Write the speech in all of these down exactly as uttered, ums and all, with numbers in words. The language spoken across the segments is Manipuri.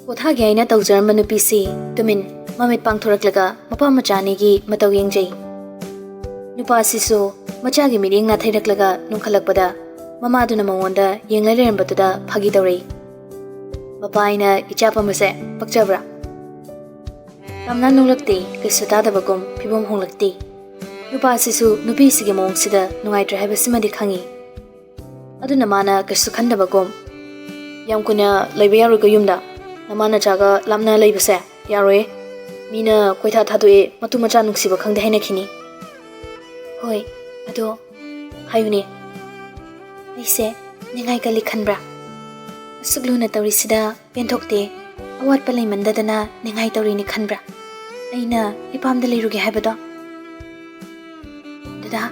ꯄꯣꯊꯥꯒꯦ ꯍꯥꯏꯅ ꯇꯧꯖꯔꯝꯕ ꯅꯨꯄꯤꯁꯤ ꯇꯨꯃꯤꯟ ꯃꯃꯤꯠ ꯄꯥꯡꯊꯣꯔꯛꯂꯒ ꯃꯄꯥ ꯃꯆꯥ ꯑꯅꯤꯒꯤ ꯃꯇꯧ ꯌꯦꯡꯖꯩ꯫ ꯅꯨꯄꯥꯁꯤꯁꯨ ꯃꯆꯥꯒꯤ ꯃꯤꯠꯌꯦꯡ ꯅꯥꯊꯩꯔꯛꯂꯒ ꯅꯣꯡꯈꯠꯂꯛꯄꯗ ꯃꯃꯥꯗꯨꯅ ꯃꯉꯣꯟꯗ ꯌꯦꯡꯂ ꯂꯩꯔꯝꯕꯗꯨꯗ ꯐꯥꯒꯤ ꯇꯧꯔꯛꯏ꯫ "ꯃꯄꯥ ꯑꯩꯅ ꯏꯆꯥ ꯄꯝꯕꯁꯦ ꯄꯛꯆꯕ꯭ꯔꯥ?" ꯇꯝꯅ ꯅꯣꯡꯂꯛꯇꯦ, ꯀꯩꯁꯨ ꯇꯥꯗꯕꯒꯨꯝ ꯐꯤꯕꯝ ꯍꯣꯡꯂꯛꯇꯦ꯫ ꯅꯨꯄꯥꯁꯤꯁꯨ ꯅꯨꯄꯤꯁꯤꯒꯤ ꯃꯑꯣꯡꯁꯤꯗ ꯅꯨꯡꯉꯥꯏꯇ꯭ꯔꯦ ꯍꯥꯏꯕꯁꯤꯃꯗꯤ ꯈꯪꯏ꯫ ꯑꯗꯨꯅ ꯃꯥꯅ ꯀꯩꯁꯨ ꯈꯟꯗꯕꯒꯨꯝ, "ꯌꯥꯝ ꯀꯨꯏꯅ ꯂꯩꯕ ꯌꯥꯔꯣꯏꯀꯣ ꯌꯨꯝꯗ꯫ ꯅꯃꯥ ꯅꯆꯥꯒ ꯂꯥꯞꯅ ꯂꯩꯕꯁꯦ ꯌꯥꯔꯣꯏꯌꯦ꯫ ꯃꯤꯅ ꯀꯣꯏꯊꯥ ꯊꯥꯗꯣꯛꯑꯦ, ꯃꯇꯨ ꯃꯆꯥ ꯅꯨꯡꯁꯤꯕ ꯈꯪꯗꯦ ꯍꯥꯏꯅꯈꯤꯅꯤ꯫" "ꯍꯣꯏ, ꯑꯗꯣ ꯍꯥꯏꯌꯨꯅꯦ, ꯑꯩꯁꯦ ꯅꯤꯡꯉꯥꯏ ꯀꯜꯂꯤ ꯈꯟꯕ꯭ꯔꯥ? ꯑꯁꯨꯛ ꯂꯨꯅ ꯇꯧꯔꯤꯁꯤꯗ ꯄꯦꯟꯊꯣꯛꯇꯦ, ꯑꯋꯥꯠꯄ ꯂꯩꯃꯟꯗꯗꯅ ꯅꯤꯡꯉꯥꯏ ꯇꯧꯔꯤꯅꯤ ꯈꯟꯕ꯭ꯔꯥ? ꯑꯩꯅ ꯏꯄꯥꯝꯗ ꯂꯩꯔꯨꯒꯦ ꯍꯥꯏꯕꯗꯣ?" "ꯗꯗꯥ,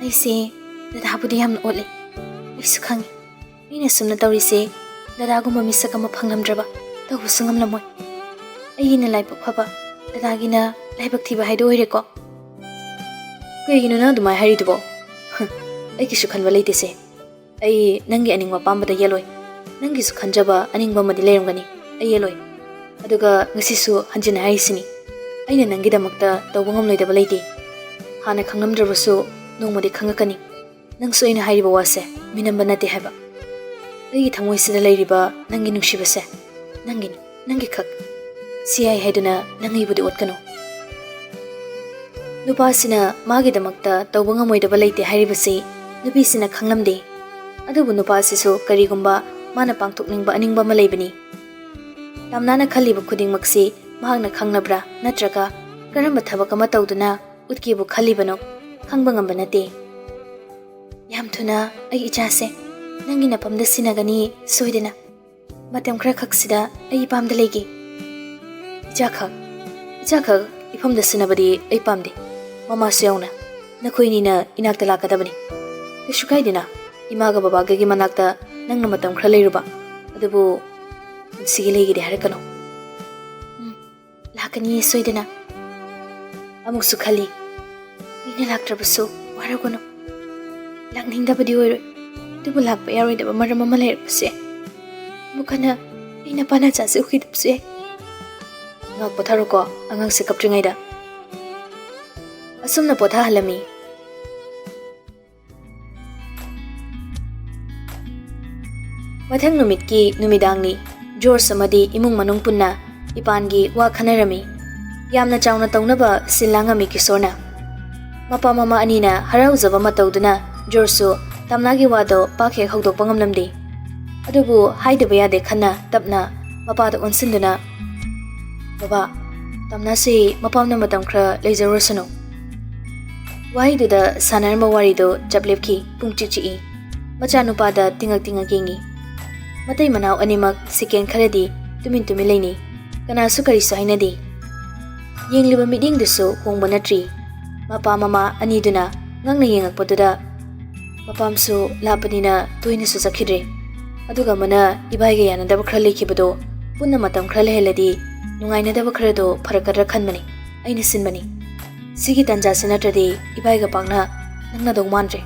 ꯑꯩꯁꯦ ꯗꯗꯥꯕꯨꯗꯤ ꯌꯥꯝꯅ ꯑꯣꯠꯂꯤ, ꯑꯩꯁꯨ ꯈꯪꯉꯤ꯫ ꯑꯩꯅ ꯁꯨꯝꯅ ꯇꯧꯔꯤꯁꯦ ꯗꯗꯥꯒꯨꯝꯕ ꯃꯤꯁꯛ ꯑꯃ ꯐꯪꯂꯝꯗ꯭ꯔꯕ ꯇꯧꯕꯁꯨ ꯉꯝꯂꯝꯃꯣꯏ꯫ ꯑꯩꯒꯤꯅ ꯂꯥꯏꯕꯛ ꯐꯕ, ꯗꯗꯥꯒꯤꯅ ꯂꯥꯏꯕꯛ ꯊꯤꯕ ꯍꯥꯏꯗꯣ ꯑꯣꯏꯔꯦꯀꯣ?" "ꯀꯩꯒꯤꯅꯣ ꯅꯪ ꯑꯗꯨꯃꯥꯏꯅ ꯍꯥꯏꯔꯤꯗꯨꯕꯣ?" "ꯑꯩ ꯀꯩꯁꯨ ꯈꯟꯕ ꯂꯩꯇꯦꯁꯦ꯫ ꯑꯩ ꯅꯪꯒꯤ ꯑꯅꯤꯡꯕ ꯑꯄꯥꯝꯕꯗ ꯌꯦꯠꯂꯣꯏ꯫ ꯅꯪꯒꯤꯁꯨ ꯈꯟꯖꯕ ꯑꯅꯤꯡꯕ ꯑꯃꯗꯤ ꯂꯩꯔꯝꯒꯅꯤ, ꯑꯩ ꯌꯦꯠꯂꯣꯏ꯫ ꯑꯗꯨꯒ ꯉꯁꯤꯁꯨ ꯍꯟꯖꯤꯟꯅ ꯍꯥꯏꯔꯤꯁꯤꯅꯤ, ꯑꯩꯅ ꯅꯪꯒꯤꯗꯃꯛꯇ ꯇꯧꯕ ꯉꯝꯂꯣꯏꯗꯕ ꯂꯩꯇꯦ꯫ ꯍꯥꯟꯅ ꯈꯪꯂꯝꯗ꯭ꯔꯕꯁꯨ ꯅꯣꯡꯃꯗꯤ ꯈꯪꯉꯛꯀꯅꯤ꯫ ꯅꯪꯁꯨ ꯑꯩꯅ ꯍꯥꯏꯔꯤꯕ ꯋꯥꯁꯦ ꯃꯤꯅꯝꯕ ꯅꯠꯇꯦ ꯍꯥꯏꯕ꯫ ꯑꯩꯒꯤ ꯊꯃꯣꯏꯁꯤꯗ ꯂꯩꯔꯤꯕ ꯅꯪꯒꯤ ꯅꯨꯡꯁꯤꯕꯁꯦ ꯅꯪꯒꯤꯅꯤ, ꯅꯪꯒꯤ ꯈꯛ꯫ ꯁꯤ ꯌꯥꯏ ꯍꯥꯏꯗꯨꯅ ꯅꯪ ꯑꯩꯕꯨꯗꯤ ꯑꯣꯠꯀꯅꯨ꯫" ꯅꯨꯄꯥꯁꯤꯅ ꯃꯥꯒꯤꯗꯃꯛꯇ ꯇꯧꯕ ꯉꯝꯃꯣꯏꯗꯕ ꯂꯩꯇꯦ ꯍꯥꯏꯔꯤꯕꯁꯤ ꯅꯨꯄꯤꯁꯤꯅ ꯈꯪꯂꯝꯗꯦ꯫ ꯑꯗꯨꯕꯨ ꯅꯨꯄꯥꯁꯤꯁꯨ ꯀꯔꯤꯒꯨꯝꯕ ꯃꯥꯅ ꯄꯥꯡꯊꯣꯛꯅꯤꯡꯕ ꯑꯅꯤꯡꯕ ꯑꯃ ꯂꯩꯕꯅꯤ꯫ ꯇꯝꯅꯥꯅ ꯈꯜꯂꯤꯕ ꯈꯨꯗꯤꯡꯃꯛꯁꯤ ꯃꯍꯥꯛꯅ ꯈꯪꯂꯕ꯭ꯔꯥ, ꯅꯠꯇ꯭ꯔꯒ ꯀꯔꯝꯕ ꯊꯕꯛ ꯑꯃ ꯇꯧꯗꯨꯅ ꯎꯠꯀꯦꯕꯨ ꯈꯜꯂꯤꯕꯅꯣ ꯈꯪꯕ ꯉꯝꯕ ꯅꯠꯇꯦ꯫ "ꯌꯥꯝ ꯊꯨꯅ ꯑꯩ ꯏꯆꯥꯁꯦ ꯅꯪꯒꯤ ꯅꯄꯝꯗ ꯁꯤꯟꯅꯒꯅꯤ ꯁꯣꯏꯗꯅ꯫ ꯃꯇꯝ ꯈꯔ ꯈꯛꯁꯤꯗ ꯑꯩ ꯏꯄꯥꯝꯗ ꯂꯩꯒꯦ꯫" "ꯏꯆꯥꯈꯛ, ꯏꯆꯥꯈꯛ ꯏꯐꯝꯗ ꯁꯤꯟꯅꯕꯗꯤ ꯑꯩ ꯄꯥꯝꯗꯦ꯫ ꯃꯃꯥꯁꯨ ꯌꯥꯎꯅ ꯅꯈꯣꯏꯅꯤꯅ ꯏꯅꯥꯛꯇ ꯂꯥꯛꯀꯗꯕꯅꯤ꯫ ꯀꯩꯁꯨ ꯀꯥꯏꯗꯦꯅ, ꯏꯃꯥꯒ ꯕꯕꯥꯒꯒꯤ ꯃꯅꯥꯛꯇ ꯅꯪꯅ ꯃꯇꯝ ꯈꯔ ꯂꯩꯔꯨꯕ꯫ ꯑꯗꯨꯕꯨ ꯄꯨꯟꯁꯤꯒꯤ ꯂꯩꯒꯦꯗꯤ ꯍꯥꯏꯔꯛꯀꯅꯨ꯫" "ꯎꯝ, ꯂꯥꯛꯀꯅꯤꯌꯦ ꯁꯣꯏꯗꯅ꯫" ꯑꯃꯨꯛꯁꯨ ꯈꯜꯂꯤ, "ꯑꯩꯅ ꯂꯥꯛꯇ꯭ꯔꯕꯁꯨ ꯋꯥꯔꯧꯒꯅꯨ꯫ ꯂꯥꯛꯅꯤꯡꯗꯕꯗꯤ ꯑꯣꯏꯔꯣꯏ, ꯑꯗꯨꯕꯨ ꯂꯥꯛꯄ ꯌꯥꯔꯣꯏꯗꯕ ꯃꯔꯝ ꯑꯃ ꯂꯩꯔꯛꯄꯁꯦ ꯑꯃꯨꯛ ꯍꯟꯅ ꯑꯩ ꯅꯄꯥ ꯅꯆꯥꯁꯦ ꯎꯈꯤꯗꯕꯁꯨ ꯌꯥꯏ꯫ ꯉꯥꯛ ꯄꯣꯊꯥꯔꯣꯀꯣ, ꯑꯉꯥꯡꯁꯦ ꯀꯞꯇ꯭ꯔꯤꯉꯩꯗ꯫ ꯑꯁꯨꯝꯅ ꯄꯣꯊꯥꯍꯜꯂꯝꯃꯤ꯫ ꯃꯊꯪ ꯅꯨꯃꯤꯠꯀꯤ ꯅꯨꯃꯤꯗꯥꯡꯅꯤ꯫ ꯖꯣꯔꯖ ꯑꯃꯗꯤ ꯏꯃꯨꯡ ꯃꯅꯨꯡ ꯄꯨꯟꯅ ꯏꯄꯥꯟꯒꯤ ꯋꯥ ꯈꯟꯅꯔꯝꯃꯤ꯫ ꯌꯥꯝꯅ ꯆꯥꯎꯅ ꯇꯧꯅꯕ ꯁꯤꯜ ꯂꯥꯡꯉꯝꯃꯤ ꯀꯤꯁꯣꯔꯅ꯫ ꯃꯄꯥ ꯃꯃꯥ ꯑꯅꯤꯅ ꯍꯔꯥꯎꯖꯕ ꯃꯇꯧꯗꯨꯅ ꯖꯣꯔꯖꯁꯨ ꯇꯝꯅꯥꯒꯤ ꯋꯥꯗꯣ ꯄꯥꯛ ꯍꯦꯛ ꯍꯧꯗꯣꯛꯄ ꯉꯝꯂꯝꯗꯦ꯫ ꯑꯗꯨꯕꯨ ꯍꯥꯏꯗꯕ ꯌꯥꯗꯦ ꯈꯟꯅ ꯇꯞꯅ ꯃꯄꯥꯗ ꯑꯣꯟꯁꯤꯟꯗꯨꯅ, "ꯕꯕꯥ, ꯇꯝꯅꯥꯁꯤ ꯃꯄꯥꯝꯗ ꯃꯇꯝ ꯈꯔ ꯂꯩꯖꯔꯨꯔꯁꯅꯨ꯫" ꯋꯥꯍꯩꯗꯨꯗ ꯁꯥꯟꯅꯔꯝꯕ ꯋꯥꯔꯤꯗꯨ ꯆꯞ ꯂꯦꯞꯈꯤ꯫ ꯄꯨꯡ ꯆꯤꯛ ꯆꯤꯛꯏ꯫ ꯃꯆꯥꯅꯨꯄꯥꯗ ꯇꯤꯡꯉꯛ ꯇꯤꯡꯉꯛ ꯌꯦꯡꯉꯤ꯫ ꯃꯇꯩ ꯃꯅꯥꯎ ꯑꯅꯤꯃꯛ ꯁꯦꯀꯦꯟ ꯈꯔꯗꯤ ꯇꯨꯃꯤꯟ ꯇꯨꯃꯤꯟ ꯂꯩꯅꯩ꯫ ꯀꯅꯥꯁꯨ ꯀꯔꯤꯁꯨ ꯍꯥꯏꯅꯗꯦ꯫ ꯌꯦꯡꯂꯤꯕ ꯃꯤꯠꯌꯦꯡꯗꯨꯁꯨ ꯍꯣꯡꯕ ꯅꯠꯇ꯭ꯔꯤ꯫ ꯃꯄꯥ ꯃꯃꯥ ꯑꯅꯤꯗꯨꯅ ꯉꯛꯅ ꯌꯦꯡꯉꯛꯄꯗꯨꯗ ꯃꯄꯥꯝꯁꯨ ꯂꯥꯞꯄꯅꯤꯅ ꯇꯣꯏꯅꯁꯨ ꯆꯠꯈꯤꯗ꯭ꯔꯦ꯫ ꯑꯗꯨꯒ ꯑꯃꯅ ꯏꯕꯥꯏꯒ ꯌꯥꯅꯗꯕ ꯈꯔ ꯂꯩꯈꯤꯕꯗꯣ ꯄꯨꯟꯅ ꯃꯇꯝ ꯈꯔ ꯂꯩꯍꯜꯂꯗꯤ ꯅꯨꯡꯉꯥꯏꯅꯗꯕ ꯈꯔꯗꯣ ꯐꯔꯛꯀꯗ꯭ꯔꯥ ꯈꯟꯕꯅꯤ꯫ ꯑꯩꯅ ꯁꯤꯟꯕꯅꯤ꯫ ꯁꯤꯒꯤ ꯇꯥꯟꯖꯥꯁꯤ ꯅꯠꯇ꯭ꯔꯗꯤ ꯏꯕꯥꯏꯒ ꯄꯥꯛꯅ ꯅꯛꯅꯗꯧ ꯃꯥꯟꯗ꯭ꯔꯦ꯫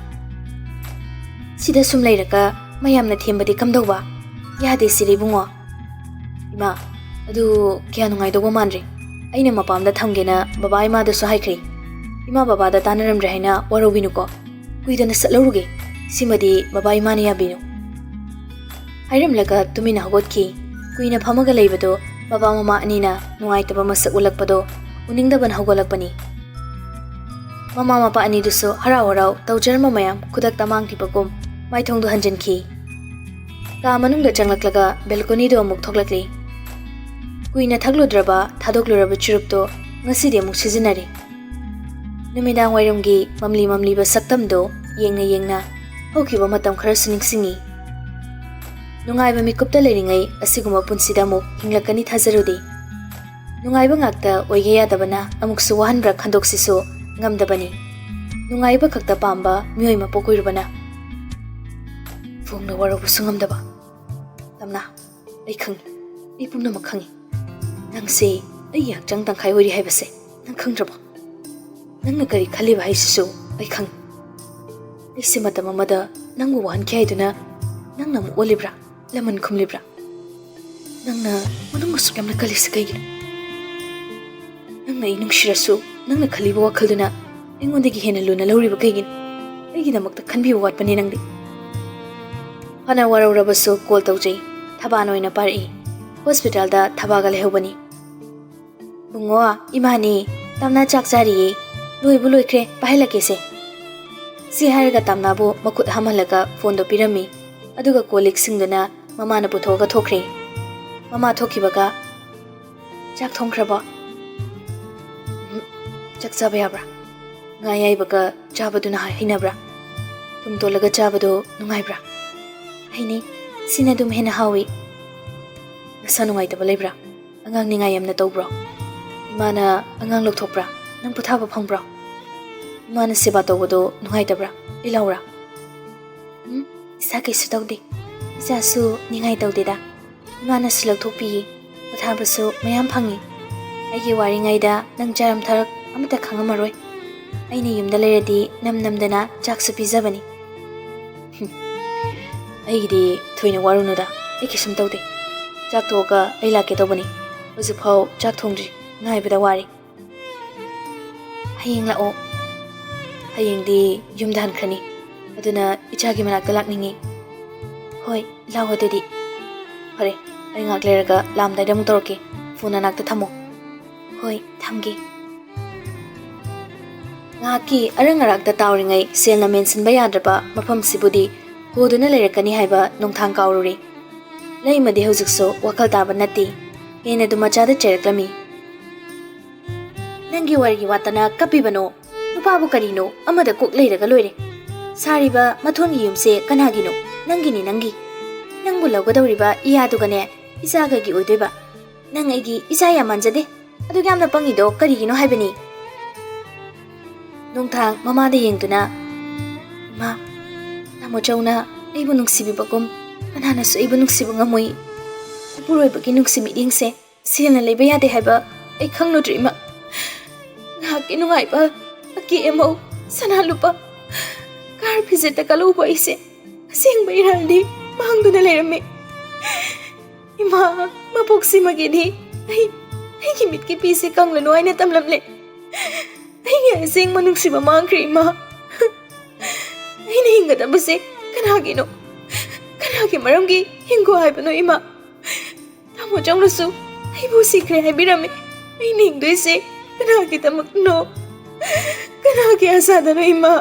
ꯁꯤꯗ ꯁꯨꯝ ꯂꯩꯔꯒ ꯃꯌꯥꯝꯅ ꯊꯦꯝꯕꯗꯤ ꯀꯝꯗꯧꯕ? ꯌꯥꯗꯦ ꯁꯤꯗꯤ ꯏꯕꯨꯡꯉꯣ꯫ ꯏꯃꯥ, ꯑꯗꯨ ꯀꯌꯥ ꯅꯨꯡꯉꯥꯏꯗꯧꯕ ꯃꯥꯟꯗ꯭ꯔꯦ꯫ ꯑꯩꯅ ꯃꯄꯥꯝꯗ ꯊꯝꯒꯦꯅ ꯕꯕꯥ ꯏꯃꯥꯗꯁꯨ ꯍꯥꯏꯈ꯭ꯔꯦ꯫ ꯏꯃꯥ ꯕꯕꯥꯗ ꯇꯥꯟꯅꯔꯝꯗ꯭ꯔꯦ ꯍꯥꯏꯅ ꯋꯥꯔꯧꯕꯤꯅꯨꯀꯣ꯫ ꯀꯨꯏꯗꯅ ꯆꯠꯂꯧꯔꯨꯒꯦ꯫ ꯁꯤꯃꯗꯤ ꯕꯕꯥ ꯏꯃꯥꯅ ꯌꯥꯕꯤꯅꯨ꯫ ꯍꯥꯏꯔꯝꯂꯒ ꯇꯨꯃꯤꯟꯅ ꯍꯧꯒꯠꯈꯤ꯫ ꯀꯨꯏꯅ ꯐꯝꯃꯒ ꯂꯩꯕꯗꯣ ꯃꯄꯥ ꯃꯃꯥ ꯑꯅꯤꯅ ꯅꯨꯡꯉꯥꯏꯇꯕ ꯃꯁꯛ ꯎꯠꯂꯛꯄꯗꯣ ꯎꯅꯤꯡꯗꯕꯅ ꯍꯧꯒꯠꯂꯛꯄꯅꯤ꯫ ꯃꯃꯥ ꯃꯄꯥ ꯑꯅꯤꯗꯨꯁꯨ ꯍꯔꯥꯎ ꯍꯔꯥꯎ ꯇꯧꯖꯔꯝꯕ ꯃꯌꯥꯝ ꯈꯨꯗꯛꯇ ꯃꯥꯡꯈꯤꯕꯒꯨꯝ ꯃꯥꯏꯊꯣꯡꯗꯨ ꯍꯟꯖꯤꯟꯈꯤ꯫ ꯀꯥ ꯃꯅꯨꯡꯗ ꯆꯪꯂꯛꯂꯒ ꯕꯦꯜꯀꯣꯅꯤꯗꯨ ꯑꯃꯨꯛ ꯊꯣꯛꯂꯛꯂꯤ꯫ ꯀꯨꯏꯅ ꯊꯛꯂꯨꯗ꯭ꯔꯕ ꯊꯥꯗꯣꯛꯂꯨꯔꯕ ꯆꯨꯔꯨꯞꯇꯣ ꯉꯁꯤꯗꯤ ꯑꯃꯨꯛ ꯁꯤꯖꯤꯟꯅꯔꯦ꯫ ꯅꯨꯃꯤꯗꯥꯡ ꯋꯥꯏꯔꯝꯒꯤ ꯃꯝꯂꯤ ꯃꯝꯂꯤꯕ ꯁꯛꯇꯝꯗꯣ ꯌꯦꯡꯅ ꯌꯦꯡꯅ ꯍꯧꯈꯤꯕ ꯃꯇꯝ ꯈꯔꯁꯨ ꯅꯤꯡꯁꯤꯡꯉꯤ꯫ ꯅꯨꯡꯉꯥꯏꯕ ꯃꯤꯀꯨꯞꯇ ꯂꯩꯔꯤꯉꯩ ꯑꯁꯤꯒꯨꯝꯕ ꯄꯨꯟꯁꯤꯗ ꯑꯃꯨꯛ ꯍꯤꯡꯂꯛꯀꯅꯤ ꯊꯥꯖꯔꯨꯗꯦ꯫ ꯅꯨꯡꯉꯥꯏꯕ ꯉꯥꯛꯇ ꯑꯣꯏꯒꯦ ꯌꯥꯗꯕꯅ ꯑꯃꯨꯛꯁꯨ ꯋꯥꯍꯟꯕ꯭ꯔꯥ ꯈꯟꯗꯣꯛꯁꯤꯁꯨ ꯉꯝꯗꯕꯅꯤ꯫ ꯅꯨꯡꯉꯥꯏꯕ ꯈꯛꯇ ꯄꯥꯝꯕ ꯃꯤꯑꯣꯏ ꯃꯄꯣꯛ ꯑꯣꯏꯔꯨꯕꯅ꯫ ꯐꯣꯡꯅ ꯋꯥꯔꯧꯕꯁꯨ ꯉꯝꯗꯕ꯫ ꯇꯝꯅꯥ, ꯑꯩ ꯈꯪꯉꯤ, ꯑꯩ ꯄꯨꯝꯅꯃꯛ ꯈꯪꯉꯤ꯫ ꯅꯪꯁꯦ ꯑꯩꯒꯤ ꯍꯛꯆꯥꯡ ꯇꯪꯈꯥꯏ ꯑꯣꯏꯔꯤ ꯍꯥꯏꯕꯁꯦ ꯅꯪ ꯈꯪꯗ꯭ꯔꯕꯣ? ꯅꯪꯅ ꯀꯔꯤ ꯈꯜꯂꯤꯕ ꯍꯥꯏꯁꯤꯁꯨ ꯑꯩ ꯈꯪꯉꯤ꯫ ꯑꯩꯁꯦ ꯃꯇꯝ ꯑꯃꯗ ꯅꯪꯕꯨ ꯋꯥꯍꯟꯈꯤ ꯍꯥꯏꯗꯨꯅ ꯅꯪꯅ ꯑꯃꯨꯛ ꯑꯣꯜꯂꯤꯕ꯭ꯔꯥ? ꯂꯃꯟ ꯈꯨꯝꯂꯤꯕ꯭ꯔꯥ? ꯅꯪꯅ ꯃꯅꯨꯡ ꯑꯁꯨꯛ ꯌꯥꯝꯅ ꯀꯜꯂꯤꯁꯤ ꯀꯩꯒꯤꯅꯣ? ꯅꯪꯅ ꯑꯩ ꯅꯨꯡꯁꯤꯔꯁꯨ, ꯅꯪꯅ ꯈꯜꯂꯤꯕ ꯋꯥꯈꯜꯗꯨꯅ ꯑꯩꯉꯣꯟꯗꯒꯤ ꯍꯦꯟꯅ ꯂꯨꯅ ꯂꯧꯔꯤꯕ ꯀꯩꯒꯤꯅꯣ? ꯑꯩꯒꯤꯗꯃꯛꯇ ꯈꯟꯕꯤꯕ ꯋꯥꯠꯄꯅꯦ ꯅꯪꯗꯤ꯫ ꯐꯅ ꯋꯥꯔꯧꯔꯕꯁꯨ call ꯇꯧꯖꯩ꯫ ꯊꯕꯥꯅ ꯑꯣꯏꯅ ꯄꯥꯏꯔꯛꯏ꯫ Hospitalꯗ ꯊꯕꯥꯒ ꯂꯩꯍꯧꯕꯅꯤ꯫ "ꯕꯨꯡꯉꯣ, ꯏꯃꯥꯅꯤ, ꯇꯥꯝꯅꯥ ꯆꯥꯛ ꯆꯥꯔꯤꯌꯦ꯫ ꯂꯣꯏꯕꯨ ꯂꯣꯏꯈ꯭ꯔꯦ, ꯄꯥꯏꯍꯜꯂꯛꯀꯦꯁꯦ꯫" ꯁꯤ ꯍꯥꯏꯔꯒ ꯇꯥꯝꯅꯥꯕꯨ ꯃꯈꯨꯠ ꯍꯥꯝꯍꯜꯂꯒ phoneꯗꯣ ꯄꯤꯔꯝꯃꯤ꯫ ꯑꯗꯨꯒ ꯀꯣꯜ ꯂꯤꯛꯁꯤꯡꯗꯨꯅ ꯃꯃꯥꯅ ꯄꯨꯊꯣꯛꯑꯒ ꯊꯣꯛꯈ꯭ꯔꯦ꯫ ꯃꯃꯥ ꯊꯣꯛꯈꯤꯕꯒ, "ꯆꯥꯛ ꯊꯣꯡꯈ꯭ꯔꯕꯣ?" "ꯎꯝ, ꯆꯥꯛ ꯆꯥꯕ ꯌꯥꯕ꯭ꯔꯥ? ꯉꯥ ꯑꯌꯥꯏꯕꯒ ꯆꯥꯕꯗꯨꯅ ꯍꯩꯅꯕ꯭ꯔꯥ? ꯊꯨꯝ ꯇꯣꯠꯂꯒ ꯆꯥꯕꯗꯣ ꯅꯨꯡꯉꯥꯏꯕ꯭ꯔꯥ?" "ꯍꯩꯅꯩ, ꯁꯤꯅ ꯑꯗꯨꯝ ꯍꯦꯟꯅ ꯍꯥꯎꯏ꯫" "ꯅꯁꯥ ꯅꯨꯡꯉꯥꯏꯇꯕ ꯂꯩꯕ꯭ꯔꯥ? ꯑꯉꯥꯡ ꯅꯤꯡꯉꯥꯏ ꯌꯥꯝꯅ ꯇꯧꯕ꯭ꯔꯣ? ꯏꯃꯥꯅ ꯑꯉꯥꯡ ꯂꯧꯊꯣꯛꯄ꯭ꯔꯥ? ꯅꯪ ꯄꯣꯊꯥꯕ ꯐꯪꯕ꯭ꯔꯣ? ꯏꯃꯥꯅ ꯁꯦꯕꯥ ꯇꯧꯕꯗꯣ ꯅꯨꯡꯉꯥꯏꯇꯕ꯭ꯔꯥ? ꯑꯩ ꯂꯥꯎꯔꯥ?" "ꯎꯝ, ꯏꯁꯥ ꯀꯩꯁꯨ ꯇꯧꯗꯦ꯫ ꯏꯆꯥꯁꯨ ꯅꯤꯡꯉꯥꯏ ꯇꯧꯗꯦꯗ꯫ ꯏꯃꯥꯅꯁꯨ ꯂꯧꯊꯣꯛꯄꯤꯌꯦ꯫ ꯄꯣꯊꯥꯕꯁꯨ ꯃꯌꯥꯝ ꯐꯪꯉꯤ꯫ ꯑꯩꯒꯤ ꯋꯥꯔꯤꯉꯩꯗ ꯅꯪ ꯆꯥꯔꯝ ꯊꯛ ꯑꯃꯠꯇ ꯈꯪꯉꯝꯃꯔꯣꯏ꯫ ꯑꯩꯅ ꯌꯨꯝꯗ ꯂꯩꯔꯗꯤ ꯅꯝ ꯅꯝꯗꯅ ꯆꯥꯛꯁꯨ ꯄꯤꯖꯕꯅꯤ꯫" "ꯍꯨꯝ, ꯑꯩꯒꯤꯗꯤ ꯊꯣꯏꯅ ꯋꯥꯔꯨꯅꯨꯗ, ꯑꯩ ꯀꯩꯁꯨꯝ ꯇꯧꯗꯦ꯫ ꯆꯥꯛ ꯇꯣꯛꯑꯒ ꯑꯩ ꯂꯥꯛꯀꯦ ꯇꯧꯕꯅꯤ꯫ ꯍꯧꯖꯤꯛꯐꯥꯎ ꯆꯥꯛ ꯊꯣꯡꯗ꯭ꯔꯤ, ꯉꯥꯏꯕꯗ ꯋꯥꯔꯦ꯫" "ꯍꯌꯦꯡ ꯂꯥꯛꯑꯣ꯫" "ꯍꯌꯦꯡꯗꯤ ꯌꯨꯝꯗ ꯍꯟꯈ꯭ꯔꯅꯤ, ꯑꯗꯨꯅ ꯏꯆꯥꯒꯤ ꯃꯅꯥꯛꯇ ꯂꯥꯛꯅꯤꯡꯉꯤ꯫" "ꯍꯣꯏ, ꯂꯥꯛꯑꯣ ꯑꯗꯨꯗꯤ꯫" "ꯐꯔꯦ, ꯑꯩ ꯉꯥꯏꯍꯥꯛ ꯂꯩꯔꯒ ꯂꯥꯛꯑꯝꯗꯥꯏꯗ ꯑꯃꯨꯛ ꯇꯧꯔꯛꯀꯦ꯫ Phone ꯅꯅꯥꯛꯇ ꯊꯝꯃꯣ꯫" "ꯍꯣꯏ, ꯊꯝꯒꯦ꯫" ꯉꯥꯏꯍꯥꯛꯀꯤ ꯑꯔꯪ ꯑꯔꯥꯛꯇ ꯇꯥꯎꯔꯤꯉꯩ ꯁꯦꯜꯅ ꯃꯦꯟꯁꯤꯟꯕ ꯌꯥꯗ꯭ꯔꯕ ꯃꯐꯝꯁꯤꯕꯨꯗꯤ ꯍꯣꯗꯨꯅ ꯂꯩꯔꯛꯀꯅꯤ ꯍꯥꯏꯕ ꯅꯣꯡꯊꯥꯡ ꯀꯥꯎꯔꯨꯔꯦ꯫ ꯂꯩꯃꯗꯤ ꯍꯧꯖꯤꯛꯁꯨ ꯋꯥꯈꯜ ꯇꯥꯕ ꯅꯠꯇꯦ꯫ ꯍꯦꯟꯅꯗꯨ ꯃꯆꯥꯗ ꯆꯩꯔꯛꯂꯝꯃꯤ꯫ "ꯅꯪꯒꯤ ꯋꯥꯔꯤꯒꯤ ꯋꯥꯇꯅ ꯀꯞꯄꯤꯕꯅꯣ? ꯅꯨꯄꯥꯕꯨ ꯀꯔꯤꯅꯣ? ꯑꯃꯗ ꯀꯣꯛ ꯂꯩꯔꯒ ꯂꯣꯏꯔꯦ꯫ ꯁꯥꯔꯤꯕ ꯃꯊꯣꯟꯒꯤ ꯌꯨꯝꯁꯦ ꯀꯅꯥꯒꯤꯅꯣ? ꯅꯪꯒꯤꯅꯤ, ꯅꯪꯒꯤ꯫ ꯅꯪꯕꯨ ꯂꯧꯒꯗꯧꯔꯤꯕ ꯏꯌꯥꯗꯨꯒꯅꯦ, ꯏꯆꯥꯒꯒꯤ ꯑꯣꯏꯗꯣꯏꯕ꯫ ꯅꯪ ꯑꯩꯒꯤ ꯏꯆꯥ ꯌꯥꯝ ꯃꯥꯟꯖꯗꯦ꯫ ꯑꯗꯨꯛ ꯌꯥꯝꯅ ꯄꯪꯉꯤꯗꯣ ꯀꯔꯤꯒꯤꯅꯣ ꯍꯥꯏꯕꯅꯤ?" ꯅꯣꯡꯊꯥꯡ ꯃꯃꯥꯗ ꯌꯦꯡꯗꯨꯅ, "ꯏꯃꯥ, ꯇꯥꯃꯣ ꯆꯧꯅ ꯑꯩꯕꯨ ꯅꯨꯡꯁꯤꯕꯤꯕꯒꯨꯝ ꯀꯅꯥꯅꯁꯨ ꯑꯩꯕꯨ ꯅꯨꯡꯁꯤꯕ ꯉꯝꯃꯣꯏ꯫ ꯏꯄꯨꯔꯣꯏꯕꯒꯤ ꯅꯨꯡꯁꯤ ꯃꯤꯠꯌꯦꯡꯁꯦ ꯁꯦꯜꯅ ꯂꯩꯕ ꯌꯥꯗꯦ ꯍꯥꯏꯕ ꯑꯩ ꯈꯪꯂꯨꯗ꯭ꯔꯤ, ꯏꯃꯥ꯫ ꯉꯥꯏꯍꯥꯛꯀꯤ ꯅꯨꯡꯉꯥꯏꯕ, ꯑꯀꯦ ꯑꯃꯧ, ꯁꯅꯥ ꯂꯨꯄꯥ, ꯀꯥꯔ ꯐꯤꯖꯦꯠꯇ ꯀꯜꯍꯧꯕ ꯑꯩꯁꯦ ꯑꯁꯦꯡꯕ ꯏꯔꯥꯜꯗꯤ ꯃꯥꯡꯗꯨꯅ ꯂꯩꯔꯝꯃꯤ꯫ ꯏꯃꯥ, ꯃꯄꯣꯛꯁꯤꯃꯒꯤꯗꯤ ꯑꯩ, ꯑꯩꯒꯤ ꯃꯤꯠꯀꯤ ꯄꯤꯁꯦ ꯀꯪꯂꯅꯨ ꯍꯥꯏꯅ ꯇꯝꯂꯝꯂꯦ꯫ ꯑꯩꯒꯤ ꯑꯁꯦꯡꯕ ꯅꯨꯡꯁꯤꯕ ꯃꯥꯡꯈ꯭ꯔꯦ, ꯏꯃꯥ꯫ ꯑꯩꯅ ꯍꯤꯡꯒꯗꯕꯁꯦ ꯀꯅꯥꯒꯤꯅꯣ? ꯀꯅꯥꯒꯤ ꯃꯔꯝꯒꯤ ꯍꯤꯡꯈꯣ ꯍꯥꯏꯕꯅꯣ, ꯏꯃꯥ? ꯇꯥꯃꯣ ꯆꯧꯅꯁꯨ ꯑꯩꯕꯨ ꯁꯤꯈ꯭ꯔꯦ ꯍꯥꯏꯕꯤꯔꯝꯃꯤ꯫ ꯑꯩꯅ ꯍꯤꯡꯗꯣꯏꯁꯦ ꯀꯅꯥꯒꯤꯗꯃꯛꯅꯣ? ꯀꯅꯥꯒꯤ ꯑꯁꯥꯗꯅꯣ, ꯏꯃꯥ?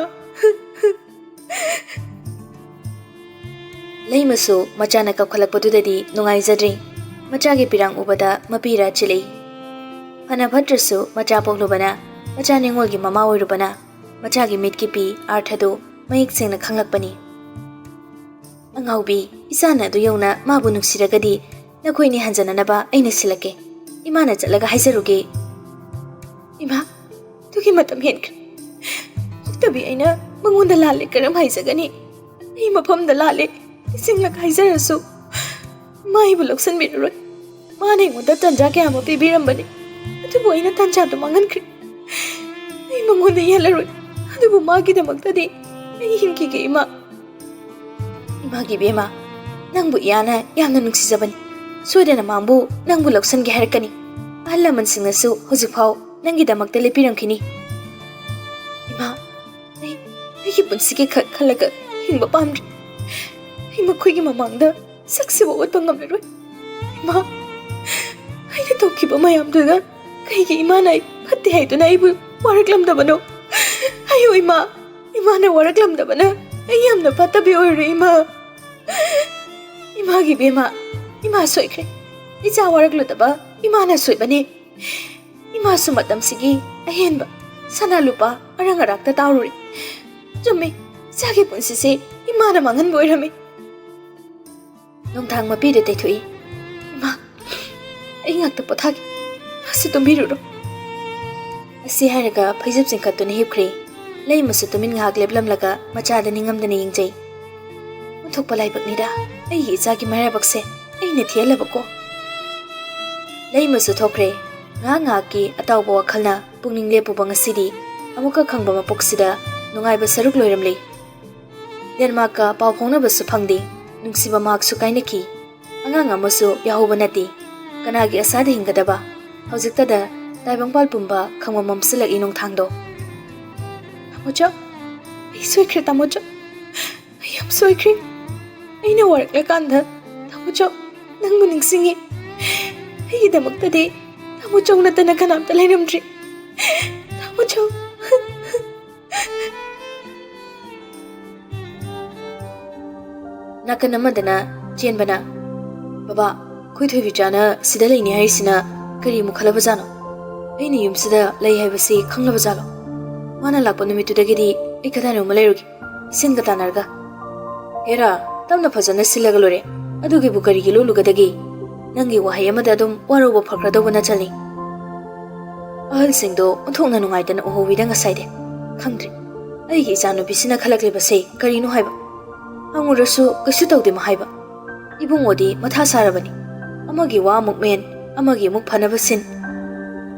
ꯂꯩꯃꯁꯨ ꯃꯆꯥꯅ ꯀꯞꯈꯠꯂꯛꯄꯗꯨꯗꯗꯤ ꯅꯨꯡꯉꯥꯏꯖꯗ꯭ꯔꯤ꯫ ꯃꯆꯥꯒꯤ ꯄꯤꯔꯥꯡ ꯎꯕꯗ ꯃꯄꯤꯔꯥ ꯆꯤꯜꯂꯛꯏ꯫ ꯐꯅ ꯐꯠꯇ꯭ꯔꯁꯨ ꯃꯆꯥ ꯄꯣꯛꯂꯨꯕꯅ, ꯃꯆꯥ ꯅꯤꯉꯣꯜꯒꯤ ꯃꯃꯥ ꯑꯣꯏꯔꯨꯕꯅ, ꯃꯆꯥꯒꯤ ꯃꯤꯠꯀꯤ ꯄꯤ ꯑꯥꯔꯊꯗꯨ ꯃꯌꯦꯛ ꯁꯦꯡꯅ ꯈꯪꯂꯛꯄꯅꯤ꯫ "ꯑꯉꯥꯎꯕꯤ, ꯏꯆꯥꯅ ꯑꯗꯨ ꯌꯧꯅ ꯃꯥꯕꯨ ꯅꯨꯡꯁꯤꯔꯒꯗꯤ ꯅꯈꯣꯏꯅꯤ ꯍꯟꯖꯅꯅꯕ ꯑꯩꯅ ꯁꯤꯜꯂꯛꯀꯦ꯫ ꯏꯃꯥꯅ ꯆꯠꯂꯒ ꯍꯥꯏꯖꯔꯨꯒꯦ꯫" "ꯏꯃꯥ, ꯑꯗꯨꯒꯤ ꯃꯇꯝ ꯍꯦꯟꯈ꯭ꯔꯦ꯫ ꯄꯣꯛꯇꯕꯤ ꯑꯩꯅ ꯃꯉꯣꯟꯗ ꯂꯥꯜꯂꯦ ꯀꯔꯝ ꯍꯥꯏꯖꯒꯅꯤ? ꯑꯩ ꯃꯐꯝꯗ ꯂꯥꯜꯂꯦ ꯅꯤꯡꯁꯤꯡꯂꯒ ꯍꯥꯏꯖꯔꯁꯨ, ꯃꯥ ꯑꯩꯕꯨ ꯂꯧꯁꯤꯟꯕꯤꯔꯔꯣꯏ꯫ ꯃꯥꯅ ꯑꯩꯉꯣꯟꯗ ꯇꯟꯖꯥ ꯀꯌꯥ ꯑꯃ ꯄꯤꯕꯤꯔꯝꯕꯅꯤ, ꯑꯗꯨꯕꯨ ꯑꯩꯅ ꯇꯟꯖꯥꯗꯨ ꯃꯥꯡꯍꯟꯈ꯭ꯔꯦ꯫ ꯑꯩ ꯃꯉꯣꯟꯗ ꯌꯦꯜꯂꯔꯣꯏ, ꯑꯗꯨꯕꯨ ꯃꯥꯒꯤꯗꯃꯛꯇꯗꯤ ꯑꯩ ꯍꯤꯡꯈꯤꯒꯦ, ꯏꯃꯥ꯫" "ꯏꯃꯥꯒꯤ ꯏꯕꯦꯝꯃ, ꯅꯪꯕꯨ ꯏꯌꯥꯅ ꯌꯥꯝꯅ ꯅꯨꯡꯁꯤꯖꯕꯅꯤ꯫ ꯁꯣꯏꯗꯅ ꯃꯥꯕꯨ ꯅꯪꯕꯨ ꯂꯧꯁꯤꯟꯒꯦ ꯍꯥꯏꯔꯛꯀꯅꯤ꯫ ꯑꯍꯜ ꯂꯃꯟꯁꯤꯡꯅꯁꯨ ꯍꯧꯖꯤꯛꯐꯥꯎ ꯅꯪꯒꯤꯗꯃꯛꯇ ꯂꯦꯞꯄꯤꯔꯝꯈꯤꯅꯤ꯫" "ꯏꯃꯥ, ꯑꯩ, ꯑꯩꯒꯤ ꯄꯨꯟꯁꯤꯒꯤ ꯈꯛ ꯈꯜꯂꯒ ꯍꯤꯡꯕ ꯄꯥꯝꯗ꯭ꯔꯦ꯫ ꯑꯩ ꯃꯈꯣꯏꯒꯤ ꯃꯃꯥꯡꯗ ꯁꯛꯁꯤꯕꯨ ꯎꯠꯄ ꯉꯝꯂꯔꯣꯏ꯫ ꯏꯃꯥ, ꯑꯩꯅ ꯇꯧꯈꯤꯕ ꯃꯌꯥꯝꯗꯨꯗ ꯀꯩꯒꯤ ꯏꯃꯥꯅ ꯑꯩ ꯐꯠꯇꯦ ꯍꯥꯏꯗꯨꯅ ꯑꯩꯕꯨ ꯋꯥꯔꯛꯂꯝꯗꯕꯅꯣ? ꯍꯥꯏꯌꯨ ꯏꯃꯥ, ꯏꯃꯥꯅ ꯋꯥꯔꯛꯂꯝꯗꯕꯅ ꯑꯩ ꯌꯥꯝꯅ ꯐꯠꯇꯕꯤ ꯑꯣꯏꯔꯦ, ꯏꯃꯥ꯫" "ꯏꯃꯥꯒꯤ ꯏꯕꯦꯝꯃ, ꯏꯃꯥ ꯁꯣꯏꯈ꯭ꯔꯦ꯫ ꯏꯆꯥ ꯋꯥꯔꯛꯂꯨꯗꯕ ꯏꯃꯥꯅ ꯁꯣꯏꯕꯅꯤ꯫ ꯏꯃꯥꯁꯨ ꯃꯇꯝꯁꯤꯒꯤ ꯑꯍꯦꯟꯕ ꯁꯅꯥ ꯂꯨꯄꯥ ꯑꯔꯪ ꯑꯔꯥꯛꯇ ꯇꯥꯎꯔꯨꯔꯦ꯫ ꯆꯨꯝꯃꯤ, ꯏꯆꯥꯒꯤ ꯄꯨꯟꯁꯤꯁꯦ ꯏꯃꯥꯅ ꯃꯥꯡꯍꯟꯕ ꯑꯣꯏꯔꯝꯃꯤ꯫" ꯅꯣꯡꯊꯥꯡ ꯃꯄꯤꯗꯨ ꯇꯩꯊꯣꯛꯏ꯫ "ꯏꯃꯥ, ꯑꯩ ꯉꯥꯛꯇ ꯄꯣꯊꯥꯒꯦ꯫ ꯃꯥꯁꯨ ꯇꯨꯝꯕꯤꯔꯨꯔꯣ꯫" ꯑꯁꯤ ꯍꯥꯏꯔꯒ ꯐꯩꯖꯨꯞ ꯆꯤꯡꯈꯠꯇꯨꯅ ꯍꯤꯞꯈ꯭ꯔꯦ꯫ ꯂꯩꯃꯁꯨ ꯇꯨꯃꯤꯟ ꯉꯥꯏꯍꯥꯛ ꯂꯦꯞꯂꯝꯂꯒ ꯃꯆꯥꯗ ꯅꯤꯡꯉꯝꯗꯅ ꯌꯦꯡꯖꯩ꯫ "ꯑꯣꯟꯊꯣꯛꯄ ꯂꯥꯏꯕꯛꯅꯤꯗ, ꯑꯩꯒꯤ ꯏꯆꯥꯒꯤ ꯃꯔꯥꯏꯕꯛꯁꯦ ꯑꯩꯅ ꯊꯤꯍꯜꯂꯕꯀꯣ꯫" ꯂꯩꯃꯁꯨ ꯊꯣꯛꯈ꯭ꯔꯦ꯫ ꯉꯥꯏꯍꯥꯛ ꯉꯥꯏꯍꯥꯛꯀꯤ ꯑꯇꯥꯎꯕ ꯋꯥꯈꯜꯅ ꯄꯨꯛꯅꯤꯡ ꯂꯦꯞꯄꯨꯕ ꯉꯁꯤꯗꯤ ꯑꯃꯨꯛꯀ ꯈꯪꯕ ꯃꯄꯣꯛꯁꯤꯗ ꯅꯨꯡꯉꯥꯏꯕ ꯁꯔꯨꯛ ꯂꯣꯏꯔꯝꯂꯦ꯫ ꯗꯦꯟꯃꯥꯔꯛꯀ ꯄꯥꯎ ꯐꯥꯎꯅꯕꯁꯨ ꯐꯪꯗꯦ꯫ ꯅꯨꯡꯁꯤꯕ ꯃꯍꯥꯛꯁꯨ ꯀꯥꯏꯅꯈꯤ꯫ ꯑꯉꯥꯡ ꯑꯃꯁꯨ ꯌꯥꯍꯧꯕ ꯅꯠꯇꯦ꯫ ꯀꯅꯥꯒꯤ ꯑꯁꯥꯗ ꯍꯤꯡꯒꯗꯕ? ꯍꯧꯖꯤꯛꯇꯗ ꯇꯥꯏꯕꯪꯄꯥꯜ ꯄꯨꯝꯕ ꯈꯪꯕ ꯃꯝꯁꯤꯜꯂꯛꯏ ꯅꯣꯡꯊꯥꯡꯗꯣ꯫ ꯇꯥꯃꯣꯆꯧ, ꯑꯩ ꯁꯣꯏꯈ꯭ꯔꯦ ꯇꯥꯃꯣꯆꯧ꯫ ꯑꯩ ꯌꯥꯝ ꯁꯣꯏꯈ꯭ꯔꯦ꯫ ꯑꯩꯅ ꯋꯥꯔꯛꯂꯀꯥꯟꯗ ꯇꯥꯃꯣꯆꯧ ꯅꯪꯕꯨ ꯅꯤꯡꯁꯤꯡꯉꯤ꯫ ꯑꯩꯒꯤꯗꯃꯛꯇꯗꯤ ꯇꯥꯃꯣꯆꯧ ꯅꯠꯇꯅ ꯀꯅꯥꯝꯇ ꯂꯩꯔꯝꯗ꯭ꯔꯤ꯫ ꯇꯥꯃꯣꯆꯧ꯫ ꯅꯥꯀꯟ ꯑꯃꯗꯅ ꯆꯦꯟꯕꯅ, "ꯕꯕꯥ, ꯑꯩꯈꯣꯏ ꯊꯣꯏꯕꯤꯆꯥꯅ ꯁꯤꯗ ꯂꯩꯅꯤ ꯍꯥꯏꯔꯤꯁꯤꯅ ꯀꯔꯤ ꯑꯃꯨꯛ ꯈꯜꯂꯕꯖꯥꯠꯅꯣ? ꯑꯩꯅ ꯌꯨꯝꯁꯤꯗ ꯂꯩ ꯍꯥꯏꯕꯁꯤ ꯈꯪꯂꯕꯖꯥꯠꯂꯣ? ꯃꯥꯅ ꯂꯥꯛꯄ ꯅꯨꯃꯤꯠꯇꯨꯗꯒꯤꯗꯤ ꯑꯩ ꯀꯗꯥꯏꯅꯣꯃ ꯂꯩꯔꯨꯒꯦ, ꯏꯁꯤꯟꯒ ꯇꯥꯟꯅꯔꯒ꯫" "ꯍꯦꯔꯥ, ꯇꯞꯅ ꯐꯖꯅ ꯁꯤꯜꯂꯒ ꯂꯣꯏꯔꯦ꯫ ꯑꯗꯨꯒꯤꯕꯨ ꯀꯔꯤꯒꯤ ꯂꯣꯜꯂꯨꯒꯗꯒꯦ? ꯅꯪꯒꯤ ꯋꯥꯍꯩ ꯑꯃꯗ ꯑꯗꯨꯝ ꯋꯥꯔꯧꯕ ꯐꯈ꯭ꯔꯗꯧꯕ ꯅꯠꯆꯅꯤ꯫" ꯑꯍꯜꯁꯤꯡꯗꯣ ꯑꯣꯟꯊꯣꯛꯅ ꯅꯨꯡꯉꯥꯏꯇꯅ ꯎꯍꯧꯋꯤꯗ ꯉꯁꯥꯏꯗꯤ꯫ ꯈꯪꯗ꯭ꯔꯦ, ꯑꯩꯒꯤ ꯏꯆꯥꯅꯨꯄꯤꯁꯤꯅ ꯈꯜꯂꯛꯂꯤꯕꯁꯦ ꯀꯔꯤꯅꯣ ꯍꯥꯏꯕ꯫ ꯍꯪꯉꯨꯔꯁꯨ ꯀꯩꯁꯨ ꯇꯧꯗꯦ ꯃꯍꯥꯏꯕ꯫ ꯏꯕꯨꯡꯉꯣꯗꯤ ꯃꯊꯥ ꯁꯥꯔꯕꯅꯤ꯫ ꯑꯃꯒꯤ ꯋꯥ ꯑꯃꯨꯛ ꯃꯦꯟ, ꯑꯃꯒꯤ ꯑꯃꯨꯛ ꯐꯅꯕ ꯁꯤꯟ꯫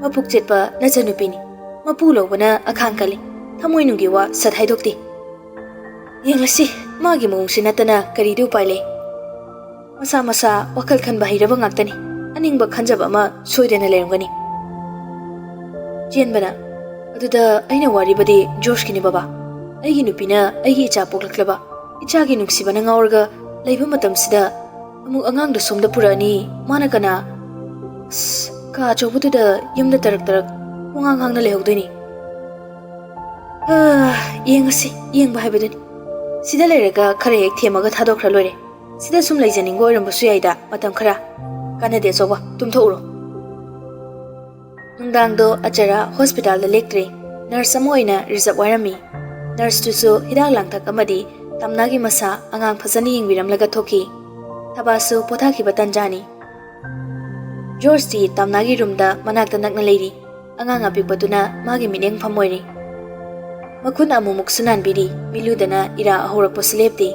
ꯃꯄꯨꯛ ꯆꯦꯠꯄ ꯅꯆꯟꯅꯨꯄꯤꯅꯤ꯫ ꯃꯄꯨ ꯂꯧꯕꯅ ꯑꯈꯥꯡ ꯀꯜꯂꯤ꯫ ꯊꯃꯣꯏꯅꯨꯡꯒꯤ ꯋꯥ ꯁꯠ ꯍꯥꯏꯗꯣꯛꯇꯦ꯫ ꯌꯦꯡꯂꯁꯤ, ꯃꯥꯒꯤ ꯃꯑꯣꯡꯁꯤ ꯅꯠꯇꯅ ꯀꯔꯤꯗꯤ ꯎꯄꯥꯏ ꯂꯩ? ꯃꯁꯥ ꯃꯁꯥ ꯋꯥꯈꯜ ꯈꯟꯕ ꯍꯩꯔꯕ ꯉꯥꯛꯇꯅꯤ꯫ ꯑꯅꯤꯡꯕ ꯈꯟꯖꯕ ꯑꯃ ꯁꯣꯏꯗꯅ ꯂꯩꯔꯝꯒꯅꯤ꯫ ꯆꯦꯟꯕꯅ, "ꯑꯗꯨꯗ ꯑꯩꯅ ꯋꯥꯔꯤꯕꯗꯤ ꯖꯣꯔꯖꯀꯤꯅꯤ ꯕꯕꯥ꯫ ꯑꯩꯒꯤ ꯅꯨꯄꯤꯅ ꯑꯩꯒꯤ ꯏꯆꯥ ꯄꯣꯛꯂꯛꯂꯕ, ꯏꯆꯥꯒꯤ ꯅꯨꯡꯁꯤꯕꯅ ꯉꯥꯎꯔꯒ ꯂꯩꯕ ꯃꯇꯝꯁꯤꯗ ꯑꯃꯨꯛ ꯑꯉꯥꯡꯗꯣ ꯁꯣꯝꯗ ꯄꯨꯔꯛꯑꯅꯤ꯫ ꯃꯥꯅ ꯀꯅꯥ? ꯑꯁ, ꯀꯥ ꯑꯆꯧꯕꯗꯨꯗ ꯌꯨꯝꯗ ꯇꯔꯛ ꯇꯔꯛ ꯄꯨꯡꯍꯥꯡ ꯍꯥꯡꯅ ꯂꯩꯍꯧꯗꯣꯏꯅꯤ꯫ ꯑꯥ, ꯌꯦꯡꯉꯁꯤ, ꯌꯦꯡꯕ ꯍꯥꯏꯕꯗꯨꯅꯤ꯫ ꯁꯤꯗ ꯂꯩꯔꯒ ꯈꯔ ꯍꯦꯛ ꯊꯦꯝꯃꯒ ꯊꯥꯗꯣꯛꯈ꯭ꯔ ꯂꯣꯏꯔꯦ꯫ ꯁꯤꯗ ꯁꯨꯝ ꯂꯩꯖꯅꯤꯡꯕ ꯑꯣꯏꯔꯝꯕꯁꯨ ꯌꯥꯏꯗ, ꯃꯇꯝ ꯈꯔ꯫ ꯀꯥꯟꯅꯗꯦ ꯑꯆꯧꯕ, ꯇꯨꯝꯊꯣꯛꯎꯔꯣ꯫" ꯅꯨꯡꯗꯥꯡꯗꯣ ꯑꯆꯔꯥ ꯍꯣꯁꯄꯤꯇꯥꯜꯗ ꯂꯦꯛꯇ꯭ꯔꯦ꯫ ꯅꯔꯁ ꯑꯃ ꯑꯣꯏꯅ ꯔꯤꯖꯥꯔꯕ ꯋꯥꯏꯔꯝꯃꯤ꯫ ꯅꯔꯁꯇꯨꯁꯨ ꯍꯤꯗꯥꯛ ꯂꯥꯡꯊꯛ ꯑꯃꯗꯤ ꯇꯝꯅꯥꯒꯤ ꯃꯁꯥ ꯑꯉꯥꯡ ꯐꯖꯅ ꯌꯦꯡꯕꯤꯔꯝꯂꯒ ꯊꯣꯛꯈꯤ꯫ ꯊꯕꯥꯁꯨ ꯄꯣꯊꯥꯈꯤꯕ ꯇꯟꯖꯥꯅꯤ꯫ ꯖꯣꯔꯖꯇꯤ ꯇꯝꯅꯥꯒꯤ ꯔꯨꯝꯗ ꯃꯅꯥꯛꯇ ꯅꯛꯅ ꯂꯩꯔꯤ꯫ ꯑꯉꯥꯡ ꯑꯄꯤꯛꯄꯗꯨꯅ ꯃꯥꯒꯤ ꯃꯤꯠꯌꯦꯡꯐꯝ ꯑꯣꯏꯔꯤ꯫ ꯃꯈꯨꯠꯅ ꯑꯃꯨꯛꯃꯨꯛꯁꯨ ꯅꯥꯟꯕꯤꯔꯤ, ꯃꯤꯂꯨꯗꯅ ꯏꯔꯥ ꯍꯧꯔꯛꯄꯁꯨ ꯂꯦꯞꯇꯦ꯫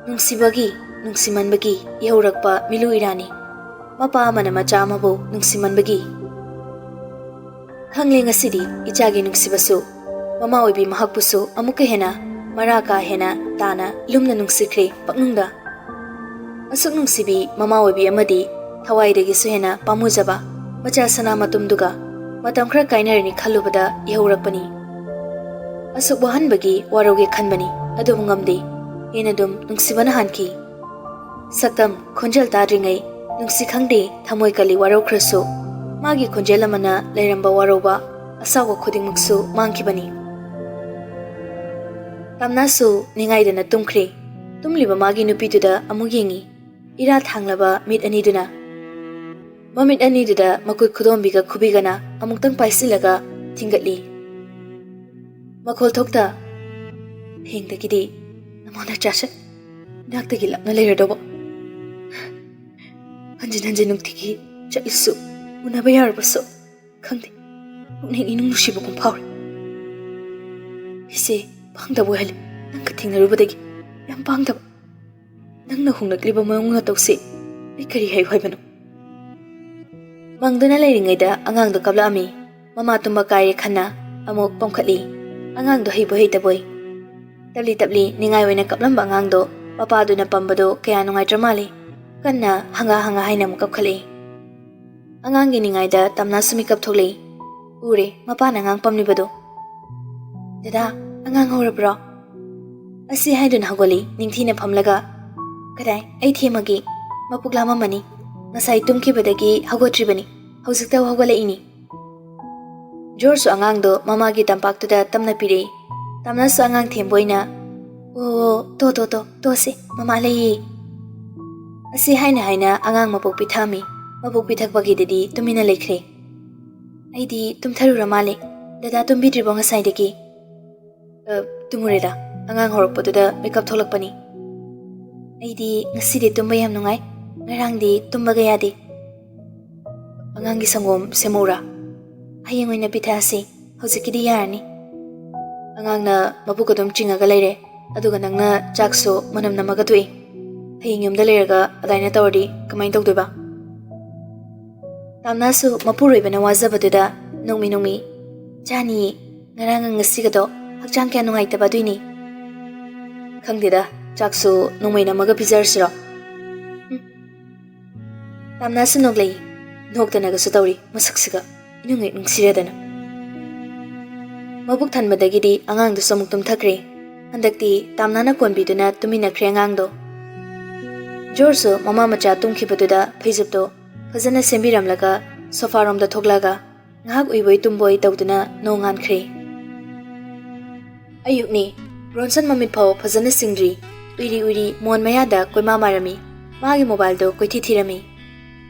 ꯅꯨꯡꯁꯤꯕꯒꯤ, ꯅꯨꯡꯁꯤꯃꯟꯕꯒꯤ ꯏꯍꯧꯔꯛꯄ ꯃꯤꯂꯨ ꯏꯔꯥꯅꯤ꯫ ꯃꯄꯥ ꯑꯃꯅ ꯃꯆꯥ ꯑꯃꯕꯨ ꯅꯨꯡꯁꯤꯃꯟꯕꯒꯤ꯫ ꯈꯪꯂꯦ ꯉꯁꯤꯗꯤ ꯏꯆꯥꯒꯤ ꯅꯨꯡꯁꯤꯕꯁꯨ꯫ ꯃꯃꯥ ꯑꯣꯏꯕꯤ ꯃꯍꯥꯛꯄꯨꯁꯨ ꯑꯃꯨꯛꯀ ꯍꯦꯟꯅ ꯃꯔꯥ ꯀꯥ ꯍꯦꯟꯅ ꯇꯥꯅ ꯂꯨꯝꯅ ꯅꯨꯡꯁꯤꯈ꯭ꯔꯦ ꯄꯛꯅꯨꯡꯗ꯫ ꯑꯁꯨꯛ ꯅꯨꯡꯁꯤꯕꯤ ꯃꯃꯥ ꯑꯣꯏꯕꯤ ꯑꯃꯗꯤ ꯊꯋꯥꯏꯗꯒꯤꯁꯨ ꯍꯦꯟꯅ ꯄꯥꯝꯃꯨꯖꯕ ꯃꯆꯥ ꯁꯅꯥ ꯃꯇꯨꯝꯗꯨꯒ ꯃꯇꯝ ꯈꯔ ꯀꯥꯏꯅꯔꯅꯤ ꯈꯜꯂꯨꯕꯗ ꯏꯍꯧꯔꯛꯄꯅꯤ꯫ ꯑꯁꯨꯛ ꯋꯥꯍꯟꯕꯒꯤ ꯋꯥꯔꯧꯒꯦ ꯈꯟꯕꯅꯤ, ꯑꯗꯨꯕꯨ ꯉꯝꯗꯦ꯫ ꯍꯦꯟꯅ ꯑꯗꯨꯝ ꯅꯨꯡꯁꯤꯕꯅ ꯍꯥꯟꯈꯤ꯫ ꯁꯛꯇꯝ, ꯈꯣꯟꯖꯦꯜ ꯇꯥꯗ꯭ꯔꯤꯉꯩ ꯅꯨꯡꯁꯤ ꯈꯪꯗꯦ, ꯊꯃꯣꯏ ꯀꯜꯂꯤ ꯋꯥꯔꯧꯈ꯭ꯔꯁꯨ, ꯃꯥꯒꯤ ꯈꯣꯟꯖꯦꯜ ꯑꯃꯅ ꯂꯩꯔꯝꯕ ꯋꯥꯔꯧꯕ, ꯑꯁꯥꯎꯕ ꯈꯨꯗꯤꯡꯃꯛꯁꯨ ꯃꯥꯡꯈꯤꯕꯅꯤ꯫ ꯇꯝꯅꯥꯁꯨ ꯅꯤꯡꯉꯥꯏꯗꯅ ꯇꯨꯝꯈ꯭ꯔꯦ꯫ ꯇꯨꯝꯂꯤꯕ ꯃꯥꯒꯤ ꯅꯨꯄꯤꯗꯨꯗ ꯑꯃꯨꯛ ꯌꯦꯡꯉꯤ꯫ ꯏꯔꯥ ꯊꯥꯡꯂꯕ ꯃꯤꯠ ꯑꯅꯤꯗꯨꯅ꯫ ꯃꯃꯤꯠ ꯑꯅꯤꯗꯨꯗ ꯃꯈꯨꯠ ꯈꯨꯗꯣꯝꯕꯤꯒ ꯈꯨꯕꯤꯒꯅ ꯑꯃꯨꯛꯇꯪ ꯄꯥꯏꯁꯤꯜꯂꯒ ꯊꯤꯡꯒꯠꯂꯤ꯫ ꯃꯈꯣꯜ ꯊꯣꯛꯇ, "ꯍꯌꯦꯡꯗꯒꯤꯗꯤ ꯅꯃꯣ ꯅꯆꯥꯁꯦ ꯏꯅꯥꯛꯇꯒꯤ ꯂꯥꯞꯅ ꯂꯩꯔꯗꯧꯕ꯫ ꯍꯟꯖꯤꯟ ꯍꯟꯖꯤꯟ ꯅꯨꯡꯇꯤꯒꯤ ꯆꯠꯂꯁꯨ, ꯎꯅꯕ ꯌꯥꯔꯕꯁꯨ, ꯈꯪꯗꯦ, ꯄꯨꯛꯅꯤꯡ ꯏꯅꯨꯡ ꯅꯨꯡꯁꯤꯕꯒꯨꯝ ꯐꯥꯎꯔꯦ꯫ ꯑꯩꯁꯦ ꯄꯥꯡꯗꯕ ꯑꯣꯏꯍꯜꯂꯦ, ꯅꯪꯒ ꯊꯦꯡꯅꯔꯨꯕꯗꯒꯤ꯫ ꯌꯥꯝ ꯄꯥꯡꯗꯕ꯫ ꯅꯪꯅ ꯍꯣꯡꯂꯛꯂꯤꯕ ꯃꯑꯣꯡ ꯃꯇꯧꯁꯦ ꯑꯩ ꯀꯔꯤ ꯍꯥꯏꯌꯨ ꯍꯥꯏꯕꯅꯣ?" ꯃꯪꯗꯨꯅ ꯂꯩꯔꯤꯉꯩꯗ ꯑꯉꯥꯡꯗꯣ ꯀꯞꯂꯛꯑꯝꯃꯤ꯫ ꯃꯃꯥ ꯇꯨꯝꯕ ꯀꯥꯏꯔꯦ ꯈꯟꯅ ꯑꯃꯨꯛ ꯄꯣꯝꯈꯠꯂꯤ꯫ ꯑꯉꯥꯡꯗꯣ ꯍꯩꯕꯨ ꯍꯩꯇꯕꯣꯏ꯫ ꯇꯞꯂꯤ ꯇꯞꯂꯤ ꯅꯤꯡꯉꯥꯏ ꯑꯣꯏꯅ ꯀꯞꯂꯝꯕ ꯑꯉꯥꯡꯗꯣ ꯃꯄꯥꯗꯨꯅ ꯄꯝꯕꯗꯣ ꯀꯌꯥ ꯅꯨꯡꯉꯥꯏꯇ꯭ꯔ ꯃꯥꯜꯂꯤ꯫ ꯀꯟꯅ ꯍꯪꯒꯥ ꯍꯪꯒꯥ ꯍꯥꯏꯅ ꯑꯃꯨꯛ ꯀꯞꯈꯠꯂꯛꯏ꯫ ꯑꯉꯥꯡꯒꯤ ꯅꯤꯡꯉꯥꯏꯗ ꯇꯝꯅꯥꯁꯨ ꯃꯤꯀꯞ ꯊꯣꯛꯂꯛꯏ꯫ ꯎꯔꯦ, ꯃꯄꯥꯅ ꯑꯉꯥꯡ ꯄꯝꯂꯤꯕꯗꯣ꯫ "ꯗꯗꯥ, ꯑꯉꯥꯡ ꯍꯧꯔꯕ꯭ꯔꯣ?" ꯑꯁꯤ ꯍꯥꯏꯗꯨꯅ ꯍꯧꯒꯠꯂꯤ, ꯅꯤꯡꯊꯤꯅ ꯐꯝꯂꯒ꯫ "ꯀꯗꯥꯏ, ꯑꯩ ꯊꯦꯝꯃꯒꯦ꯫ ꯃꯄꯨꯛ ꯂꯥꯝꯃꯝꯃꯅꯤ꯫ ꯉꯁꯥꯏ ꯇꯨꯝꯈꯤꯕꯗꯒꯤ ꯍꯧꯒꯠꯇ꯭ꯔꯤꯕꯅꯤ꯫ ꯍꯧꯖꯤꯛꯇ ꯍꯧꯒꯠꯂꯛꯏꯅꯤ꯫" ꯖꯣꯔꯁꯨ ꯑꯉꯥꯡꯗꯣ ꯃꯃꯥꯒꯤ ꯇꯝꯄꯥꯛꯇꯨꯗ ꯇꯝꯅ ꯄꯤꯔꯛꯏ꯫ ꯇꯝꯅꯥꯁꯨ ꯑꯉꯥꯡ ꯊꯦꯝꯕ ꯑꯣꯏꯅ, "ꯑꯣ, ꯇꯣ, ꯇꯣ, ꯇꯣ, ꯇꯣꯁꯦ, ꯃꯃꯥ ꯂꯩꯌꯦ꯫" ꯑꯁꯤ ꯍꯥꯏꯅ ꯍꯥꯏꯅ ꯑꯉꯥꯡ ꯃꯄꯣꯛ ꯄꯤꯊꯛꯑꯝꯃꯤ꯫ ꯃꯄꯣꯛ ꯄꯤꯊꯛꯄꯒꯤꯗꯗꯤ ꯇꯨꯃꯤꯟꯅ ꯂꯩꯈ꯭ꯔꯦ꯫ "ꯑꯩꯗꯤ ꯇꯨꯝꯊꯔꯨꯔ ꯃꯥꯜꯂꯦ꯫ ꯗꯗꯥ ꯇꯨꯝꯕꯤꯗ꯭ꯔꯤꯕꯣ ꯉꯁꯥꯏꯗꯒꯤ?" "ꯑ, ꯇꯨꯝꯃꯨꯔꯦꯗ꯫ ꯑꯉꯥꯡ ꯍꯧꯔꯛꯄꯗꯨꯗ ꯃꯤꯀꯞ ꯊꯣꯛꯂꯛꯄꯅꯤ꯫ ꯑꯩꯗꯤ ꯉꯁꯤꯗꯤ ꯇꯨꯝꯕ ꯌꯥꯝ ꯅꯨꯡꯉꯥꯏ꯫ ꯉꯔꯥꯡꯗꯤ ꯇꯨꯝꯕꯒ ꯌꯥꯗꯦ꯫ ꯑꯉꯥꯡꯒꯤ ꯁꯪꯒꯣꯝ ꯁꯦꯝꯃꯧꯔꯥ?" "ꯍꯌꯦꯡ ꯑꯣꯏꯅ ꯄꯤꯊꯛꯑꯁꯤ꯫ ꯍꯧꯖꯤꯛꯀꯤꯗꯤ ꯌꯥꯔꯅꯤ꯫" ꯑꯉꯥꯡꯅ ꯃꯕꯨꯛ ꯑꯗꯨꯝ ꯆꯤꯡꯉꯒ ꯂꯩꯔꯦ꯫ ꯑꯗꯨꯒ ꯅꯪꯅ ꯆꯥꯛꯁꯨ ꯃꯅꯝ ꯅꯝꯃꯒ ꯇꯣꯛꯏ꯫ ꯍꯌꯦꯡ ꯌꯨꯝꯗ ꯂꯩꯔꯒ ꯑꯗꯥꯏꯅ ꯇꯧꯔꯗꯤ ꯀꯃꯥꯏꯅ ꯇꯧꯗꯣꯏꯕ? ꯇꯥꯝꯅꯥꯁꯨ ꯃꯄꯨꯔꯣꯏꯕꯅ ꯋꯥꯖꯕꯗꯨꯗ ꯅꯣꯡꯃꯤ ꯅꯣꯡꯃꯤ, "ꯆꯥꯅꯤꯌꯦ, ꯉꯔꯥꯡꯒ ꯉꯁꯤꯒꯗꯣ ꯍꯛꯆꯥꯡ ꯀꯌꯥ ꯅꯨꯡꯉꯥꯏꯇꯕ ꯑꯗꯨꯏꯅꯤ꯫" "ꯈꯪꯗꯦꯗ, ꯆꯥꯛꯁꯨ ꯅꯣꯡꯃꯩꯅ ꯑꯃꯒ ꯄꯤꯖꯔꯁꯤꯔꯣ?" ꯇꯥꯝꯅꯥꯁꯨ ꯅꯣꯛꯂꯛꯏ, ꯅꯣꯛꯇꯅꯒꯁꯨ ꯇꯧꯔꯤ ꯃꯁꯛꯁꯤꯒ, ꯏꯅꯨꯡ ꯍꯦꯛ ꯅꯨꯡꯁꯤꯔꯗꯅ꯫ ꯃꯕꯨꯛ ꯊꯟꯕꯗꯒꯤꯗꯤ ꯑꯉꯥꯡꯗꯨꯁꯨ ꯑꯃꯨꯛ ꯇꯨꯝꯊꯈ꯭ꯔꯦ꯫ ꯍꯟꯗꯛꯇꯤ ꯇꯥꯝꯅꯥꯅ ꯀꯣꯟꯕꯤꯗꯨꯅ ꯇꯨꯃꯤꯟꯅꯈ꯭ꯔꯦ ꯑꯉꯥꯡꯗꯣ꯫ ꯖꯣꯔꯁꯨ ꯃꯃꯥ ꯃꯆꯥ ꯇꯨꯝꯈꯤꯕꯗꯨꯗ ꯐꯩꯖꯨꯞꯇꯣ ꯐꯖꯅ ꯁꯦꯝꯕꯤꯔꯝꯂꯒ ꯁꯣꯐꯥꯔꯣꯝꯗ ꯊꯣꯛꯂꯛꯑꯒ ꯉꯥꯏꯍꯥꯛ ꯎꯏꯕꯣꯏ ꯇꯨꯝꯕꯣꯏ ꯇꯧꯗꯨꯅ ꯅꯣꯡꯉꯥꯟꯈ꯭ꯔꯦ꯫ ꯑꯌꯨꯛꯅꯤ꯫ ꯔꯣꯟꯁꯟ ꯃꯃꯤꯠ ꯐꯥꯎ ꯐꯖꯅ ꯁꯤꯡꯗ꯭ꯔꯤ꯫ ꯎꯏꯔꯤ ꯎꯏꯔꯤ ꯃꯣꯟ ꯃꯌꯥꯗ ꯀꯣꯏꯃꯥ ꯃꯥꯔꯝꯃꯤ꯫ ꯃꯥꯒꯤ ꯃꯣꯕꯥꯏꯜꯗꯣ ꯀꯣꯏꯊꯤ ꯊꯤꯔꯝꯃꯤ꯫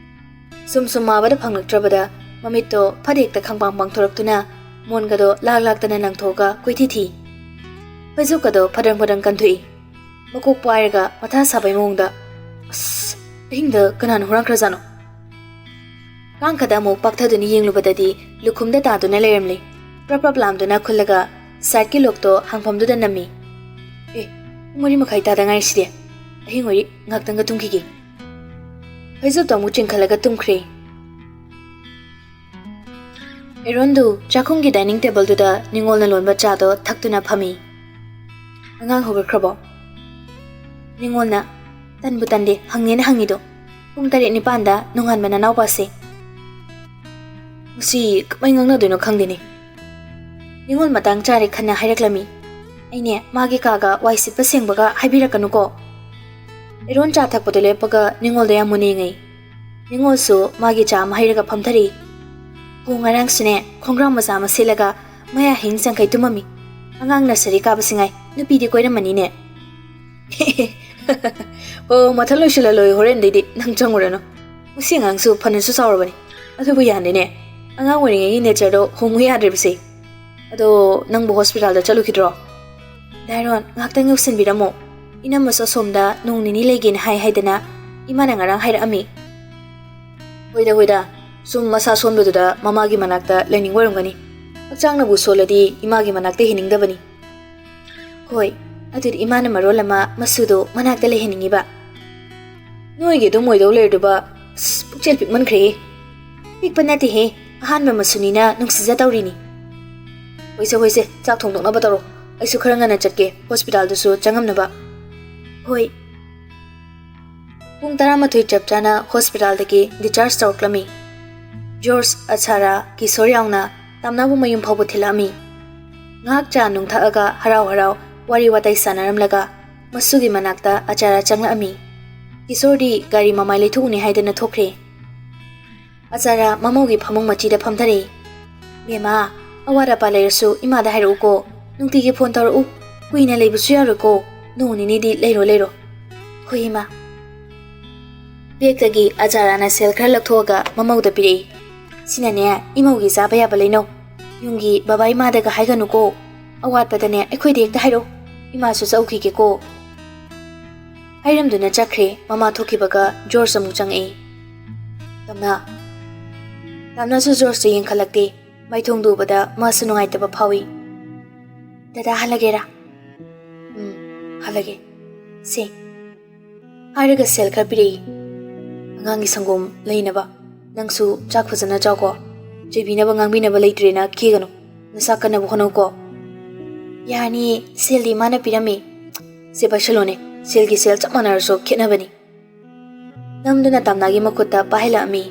ꯁꯨꯝ ꯁꯨꯝ ꯃꯥꯕꯗ ꯐꯪꯂꯛꯇ꯭ꯔꯕꯗ ꯃꯃꯤꯠꯇꯣ ꯐꯠ ꯍꯦꯛꯇ ꯈꯪꯄꯥꯡ ꯄꯥꯡꯊꯣꯔꯛꯇꯨꯅ ꯃꯣꯟꯒꯗꯣ ꯂꯥꯛ ꯂꯥꯛꯇꯅ ꯂꯪꯊꯣꯛꯑꯒ ꯀꯣꯏꯊꯤ ꯊꯤ꯫ ꯐꯩꯖꯨꯞꯀꯗꯣ ꯐꯗ꯭ꯔꯪ ꯐꯗ꯭ꯔꯪ ꯀꯟꯊꯣꯛꯏ꯫ ꯃꯀꯣꯛ ꯄꯥꯏꯔꯒ ꯃꯊꯥ ꯁꯥꯕꯩ ꯃꯑꯣꯡꯗ, "ꯑꯁ, ꯑꯍꯤꯡꯗ ꯀꯅꯥꯅ ꯍꯨꯔꯥꯟꯈ꯭ꯔꯖꯥꯠꯅꯣ?" ꯀꯥꯡꯈꯗ ꯑꯃꯨꯛ ꯄꯥꯛꯊꯗꯨꯅ ꯌꯦꯡꯂꯨꯕꯗꯗꯤ ꯂꯨꯈꯨꯝꯗ ꯇꯥꯗꯨꯅ ꯂꯩꯔꯝꯂꯦ꯫ ꯄ꯭ꯔꯞ ꯄ꯭ꯔꯞ ꯂꯥꯝꯗꯨꯅ ꯈꯨꯜꯂꯒ ꯁꯥꯏꯠꯀꯤ ꯂꯣꯛꯇꯣ ꯍꯥꯡꯐꯝꯗꯨꯗ ꯅꯝꯃꯤ꯫ "ꯑꯦ, ꯄꯨꯡ ꯃꯔꯤ ꯃꯈꯥꯏ ꯇꯥꯗ ꯉꯥꯏꯔꯤꯁꯤꯗꯤ꯫ ꯑꯍꯤꯡ ꯑꯣꯏꯔꯤ, ꯉꯥꯛꯇꯪꯒ ꯇꯨꯝꯈꯤꯒꯦ꯫" ꯐꯩꯖꯨꯞꯇꯣ ꯑꯃꯨꯛ ꯆꯤꯡꯈꯠꯂꯒ ꯇꯨꯝꯈ꯭ꯔꯦ꯫ ꯑꯦꯔꯣꯟꯗꯨ ꯆꯥꯛꯈꯨꯝꯒꯤ ꯗꯥꯏꯅꯤꯡ ꯇꯦꯕꯜꯗꯨꯗ ꯅꯤꯉꯣꯜꯅ ꯂꯣꯟꯕ ꯆꯥꯗꯣ ꯊꯛꯇꯨꯅ ꯐꯝꯃꯤ꯫ "ꯑꯉꯥꯡ ꯍꯧꯒꯠꯈ꯭ꯔꯕꯣ?" ꯅꯤꯉꯣꯜꯅ, "ꯇꯟꯕꯨ ꯇꯟꯗꯦ, ꯍꯪꯉꯦꯅ ꯍꯪꯉꯤꯗꯣ꯫ ꯄꯨꯡ ꯇꯔꯦꯠ ꯅꯤꯄꯥꯟꯗ ꯅꯣꯡꯉꯥꯟꯕ ꯅꯅꯥꯎꯄꯥꯁꯦ꯫" ꯃꯁꯤ ꯀꯃꯥꯏ ꯉꯥꯡꯅꯗꯣꯏꯅꯣ ꯈꯪꯗꯦꯅꯦ꯫ ꯅꯤꯉꯣꯜ ꯃꯇꯥꯡ ꯆꯥꯔꯦ ꯈꯟꯅ ꯍꯥꯏꯔꯛꯂꯝꯃꯤ꯫ ꯑꯩꯅꯦ ꯃꯥꯒꯤ ꯀꯥꯒ ꯋꯥꯏ ꯁꯤꯠꯄ ꯁꯦꯡꯕꯒ ꯍꯥꯏꯕꯤꯔꯛꯀꯅꯨꯀꯣ꯫ ꯑꯦꯔꯣꯟ ꯆꯥ ꯊꯛꯄꯗꯣ ꯂꯦꯞꯄꯒ ꯅꯤꯉꯣꯜꯗ ꯌꯥꯝ ꯃꯨꯟꯅ ꯌꯦꯡꯉꯩ꯫ ꯅꯤꯉꯣꯜꯁꯨ ꯃꯥꯒꯤ ꯆꯥ ꯑꯃ ꯍꯩꯔꯒ ꯐꯝꯊꯔꯛꯏ꯫ "ꯍꯣ, ꯉꯔꯥꯡꯁꯨꯅꯦ ꯈꯣꯡꯒ꯭ꯔꯥꯎ ꯃꯆꯥ ꯑꯃ ꯁꯦꯠꯂꯒ ꯃꯌꯥ ꯍꯤꯡ ꯆꯪꯈꯩ ꯇꯨꯝꯃꯝꯃꯤ꯫ ꯑꯉꯥꯡ ꯅꯁꯔꯤ ꯀꯥꯕꯁꯤ ꯉꯥꯏ, ꯅꯨꯄꯤꯗꯤ ꯀꯣꯏꯔꯝꯃꯅꯤꯅꯦ꯫" "ꯑꯣ, ꯃꯊꯟ ꯂꯣꯏꯁꯤꯜꯍꯜꯂꯣꯏ, ꯍꯣꯔꯦꯟꯗꯩꯗꯤ ꯅꯪ ꯆꯪꯉꯨꯔꯅꯨ꯫ ꯃꯁꯤ ꯑꯉꯥꯡꯁꯨ ꯐꯅꯁꯨ ꯆꯥꯎꯔꯕꯅꯤ꯫ ꯑꯗꯨꯕꯨ ꯌꯥꯅꯤꯅꯦ, ꯑꯉꯥꯡ ꯑꯣꯏꯔꯤꯉꯩꯒꯤ ꯅꯦꯆꯔꯗꯣ ꯍꯣꯡꯉꯨ ꯌꯥꯗ꯭ꯔꯤꯕꯁꯦ꯫ ꯑꯗꯣ ꯅꯪꯕꯨ ꯍꯣꯁꯄꯤꯇꯥꯜꯗ ꯆꯠꯂꯨꯈꯤꯗ꯭ꯔꯣ?" "ꯗꯥꯏꯔꯣꯟ, ꯉꯥꯏꯍꯥꯛꯇꯪ ꯌꯧꯁꯤꯟꯕꯤꯔꯝꯃꯣ꯫ ꯏꯅꯝꯃꯁꯨ ꯑꯁꯣꯝꯗ ꯅꯣꯡ ꯅꯤꯅꯤ ꯂꯩꯒꯦꯅ ꯍꯥꯏ ꯍꯥꯏꯗꯅ ꯏꯃꯥꯅ ꯉꯔꯥꯡ ꯍꯥꯏꯔꯛꯑꯝꯃꯤ꯫" "ꯍꯣꯏꯗ, ꯍꯣꯏꯗ, ꯁꯨꯝ ꯃꯁꯥ ꯁꯣꯟꯕꯗꯨꯗ ꯃꯃꯥꯒꯤ ꯃꯅꯥꯛꯇ ꯂꯩꯅꯤꯡꯕ ꯑꯣꯏꯔꯝꯒꯅꯤ꯫ ꯍꯛꯆꯥꯡꯅꯕꯨ ꯁꯣꯜꯂꯗꯤ ꯏꯃꯥꯒꯤ ꯃꯅꯥꯛꯇ ꯍꯦꯟꯅꯤꯡꯗꯕꯅꯤ꯫" "ꯍꯣꯏ, ꯑꯗꯨꯗꯤ ꯏꯃꯥꯅ ꯃꯔꯣꯜ ꯑꯃ ꯃꯁꯨꯗꯣ ꯃꯅꯥꯛꯇ ꯂꯩꯍꯟꯅꯤꯡꯉꯤꯕ꯫" "ꯅꯣꯏꯒꯤ ꯑꯗꯨꯝ ꯑꯣꯏꯗꯧ ꯂꯩꯔꯗꯨꯕ, ꯑꯁ, ꯄꯨꯛꯆꯦꯜ ꯄꯤꯛꯃꯟꯈ꯭ꯔꯦꯍꯦ꯫" "ꯄꯤꯛꯄ ꯅꯠꯇꯦꯍꯦ, ꯑꯍꯥꯟꯕ ꯃꯁꯨꯅꯤꯅ ꯅꯨꯡꯁꯤꯖ ꯇꯧꯔꯤꯅꯤ꯫" "ꯍꯣꯏꯁꯦ, ꯍꯣꯏꯁꯦ, ꯆꯥꯛ ꯊꯣꯡꯗꯣꯛꯅꯕ ꯇꯧꯔꯣ꯫ ꯑꯩꯁꯨ ꯈꯔ ꯉꯟꯅ ꯆꯠꯀꯦ, ꯍꯣꯁꯄꯤꯇꯥꯜꯗꯨꯁꯨ ꯆꯪꯉꯝꯅꯕ꯫" "ꯍꯣꯏ꯫" ꯄꯨꯡ ꯇꯔꯥꯃꯥꯊꯣꯏ ꯆꯞ ꯆꯥꯅ ꯍꯣꯁꯄꯤꯇꯥꯜꯗꯒꯤ ꯗꯤꯆꯥꯔꯖ ꯇꯧꯔꯛꯂꯝꯃꯤ꯫ ꯖꯣꯔꯖ, ꯑꯆꯥꯔꯥ, ꯀꯤꯁꯣꯔ ꯌꯥꯎꯅ ꯇꯥꯝꯅꯥꯕꯨ ꯃꯌꯨꯝ ꯐꯥꯎꯕ ꯊꯤꯜꯂꯛꯑꯝꯃꯤ꯫ ꯉꯥꯏꯍꯥꯛ ꯆꯥ ꯅꯨꯡ ꯊꯛꯑꯒ ꯍꯔꯥꯎ ꯍꯔꯥꯎ ꯋꯥꯔꯤ ꯋꯥꯇꯥꯏ ꯁꯥꯟꯅꯔꯝꯂꯒ ꯃꯁꯨꯒꯤ ꯃꯅꯥꯛꯇ ꯑꯆꯥꯔꯥ ꯆꯪꯂꯛꯑꯝꯃꯤ꯫ ꯀꯤꯁꯣꯔꯗꯤ ꯒꯥꯔꯤ ꯃꯃꯥꯏ ꯂꯩꯊꯣꯛꯎꯅꯤ ꯍꯥꯏꯗꯅ ꯊꯣꯛꯈ꯭ꯔꯦ꯫ ꯑꯆꯥꯔꯥ ꯃꯃꯧꯒꯤ ꯐꯃꯨꯡ ꯃꯆꯤꯗ ꯐꯝꯊꯔꯦ꯫ "ꯕꯦꯝꯃ, ꯑꯋꯥꯠ ꯑꯄꯥ ꯂꯩꯔꯁꯨ ꯏꯃꯥꯗ ꯍꯥꯏꯔꯛꯎꯀꯣ꯫ ꯅꯨꯡꯇꯤꯒꯤ ꯐꯣꯟ ꯇꯧꯔꯛꯎ꯫ ꯀꯨꯏꯅ ꯂꯩꯕꯁꯨ ꯌꯥꯔꯣꯏꯀꯣ꯫ ꯅꯣꯡ ꯅꯤꯅꯤꯗꯤ ꯂꯩꯔꯣ, ꯂꯩꯔꯣ꯫" "ꯍꯣꯏ ꯏꯃꯥ꯫" ꯕꯦꯒꯇꯒꯤ ꯑꯆꯥꯔꯥꯅ ꯁꯦꯜ ꯈꯔ ꯂꯧꯊꯣꯛꯑꯒ ꯃꯃꯧꯗ ꯄꯤꯔꯛꯏ꯫ "ꯁꯤꯅꯅꯦ, ꯏꯃꯧꯒꯤ ꯆꯥꯕ ꯌꯥꯕ ꯂꯩꯅꯧ꯫ ꯌꯨꯝꯒꯤ ꯕꯕꯥ ꯏꯃꯥꯗꯒ ꯍꯥꯏꯒꯅꯨꯀꯣ꯫ ꯑꯋꯥꯠꯄꯗꯅꯦ ꯑꯩꯈꯣꯏꯗ ꯍꯦꯛꯇ ꯍꯥꯏꯔꯛꯎ꯫ ꯏꯃꯥꯁꯨ ꯆꯧꯈꯤꯒꯦꯀꯣ꯫" ꯍꯥꯏꯔꯝꯗꯨꯅ ꯆꯠꯈ꯭ꯔꯦ꯫ ꯃꯃꯥ ꯊꯣꯛꯈꯤꯕꯒ ꯖꯣꯔꯖ ꯑꯃꯨꯛ ꯆꯪꯉꯛꯏ꯫ "ꯇꯥꯝꯅꯥ꯫" ꯇꯥꯝꯅꯥꯁꯨ ꯖꯣꯔꯖꯇ ꯌꯦꯡꯈꯠꯂꯛꯇꯦ꯫ ꯃꯥꯏꯊꯣꯡꯗꯨ ꯎꯕꯗ ꯃꯥꯁꯨ ꯅꯨꯡꯉꯥꯏꯇꯕ ꯐꯥꯎꯏ꯫ "ꯗꯗꯥ ꯍꯜꯂꯒꯦꯔꯥ?" "ꯎꯝ, ꯍꯜꯂꯒꯦ꯫ ꯁꯦ꯫" ꯍꯥꯏꯔꯒ ꯁꯦꯜ ꯈꯔ ꯄꯤꯔꯛꯏ꯫ "ꯑꯉꯥꯡꯒꯤ ꯁꯪꯒꯣꯝ ꯂꯩꯅꯕ ꯅꯪꯁꯨ ꯆꯥꯛ ꯐꯖꯅ ꯆꯥꯎꯀꯣ꯫ ꯆꯩꯕꯤꯅꯕ ꯉꯥꯡꯕꯤꯅꯕ ꯂꯩꯇ꯭ꯔꯦꯅ ꯀꯦꯒꯅꯨ꯫ ꯅꯁꯥ ꯀꯟꯅꯕ ꯍꯣꯠꯅꯧꯀꯣ꯫" "ꯌꯥꯔꯅꯤꯌꯦ, ꯁꯦꯜꯗꯤ ꯃꯥꯅ ꯄꯤꯔꯝꯃꯤ꯫" "ꯁꯦ ꯄꯥꯏꯁꯜꯂꯣꯅꯦ, ꯁꯦꯜꯒꯤ ꯁꯦꯜ ꯆꯞ ꯃꯥꯟꯅꯔꯁꯨ ꯈꯦꯠꯅꯕꯅꯤ꯫" ꯅꯝꯗꯨꯅ ꯇꯥꯝꯅꯥꯒꯤ ꯃꯈꯨꯠꯇ ꯄꯥꯏꯍꯜꯂꯛꯑꯝꯃꯤ꯫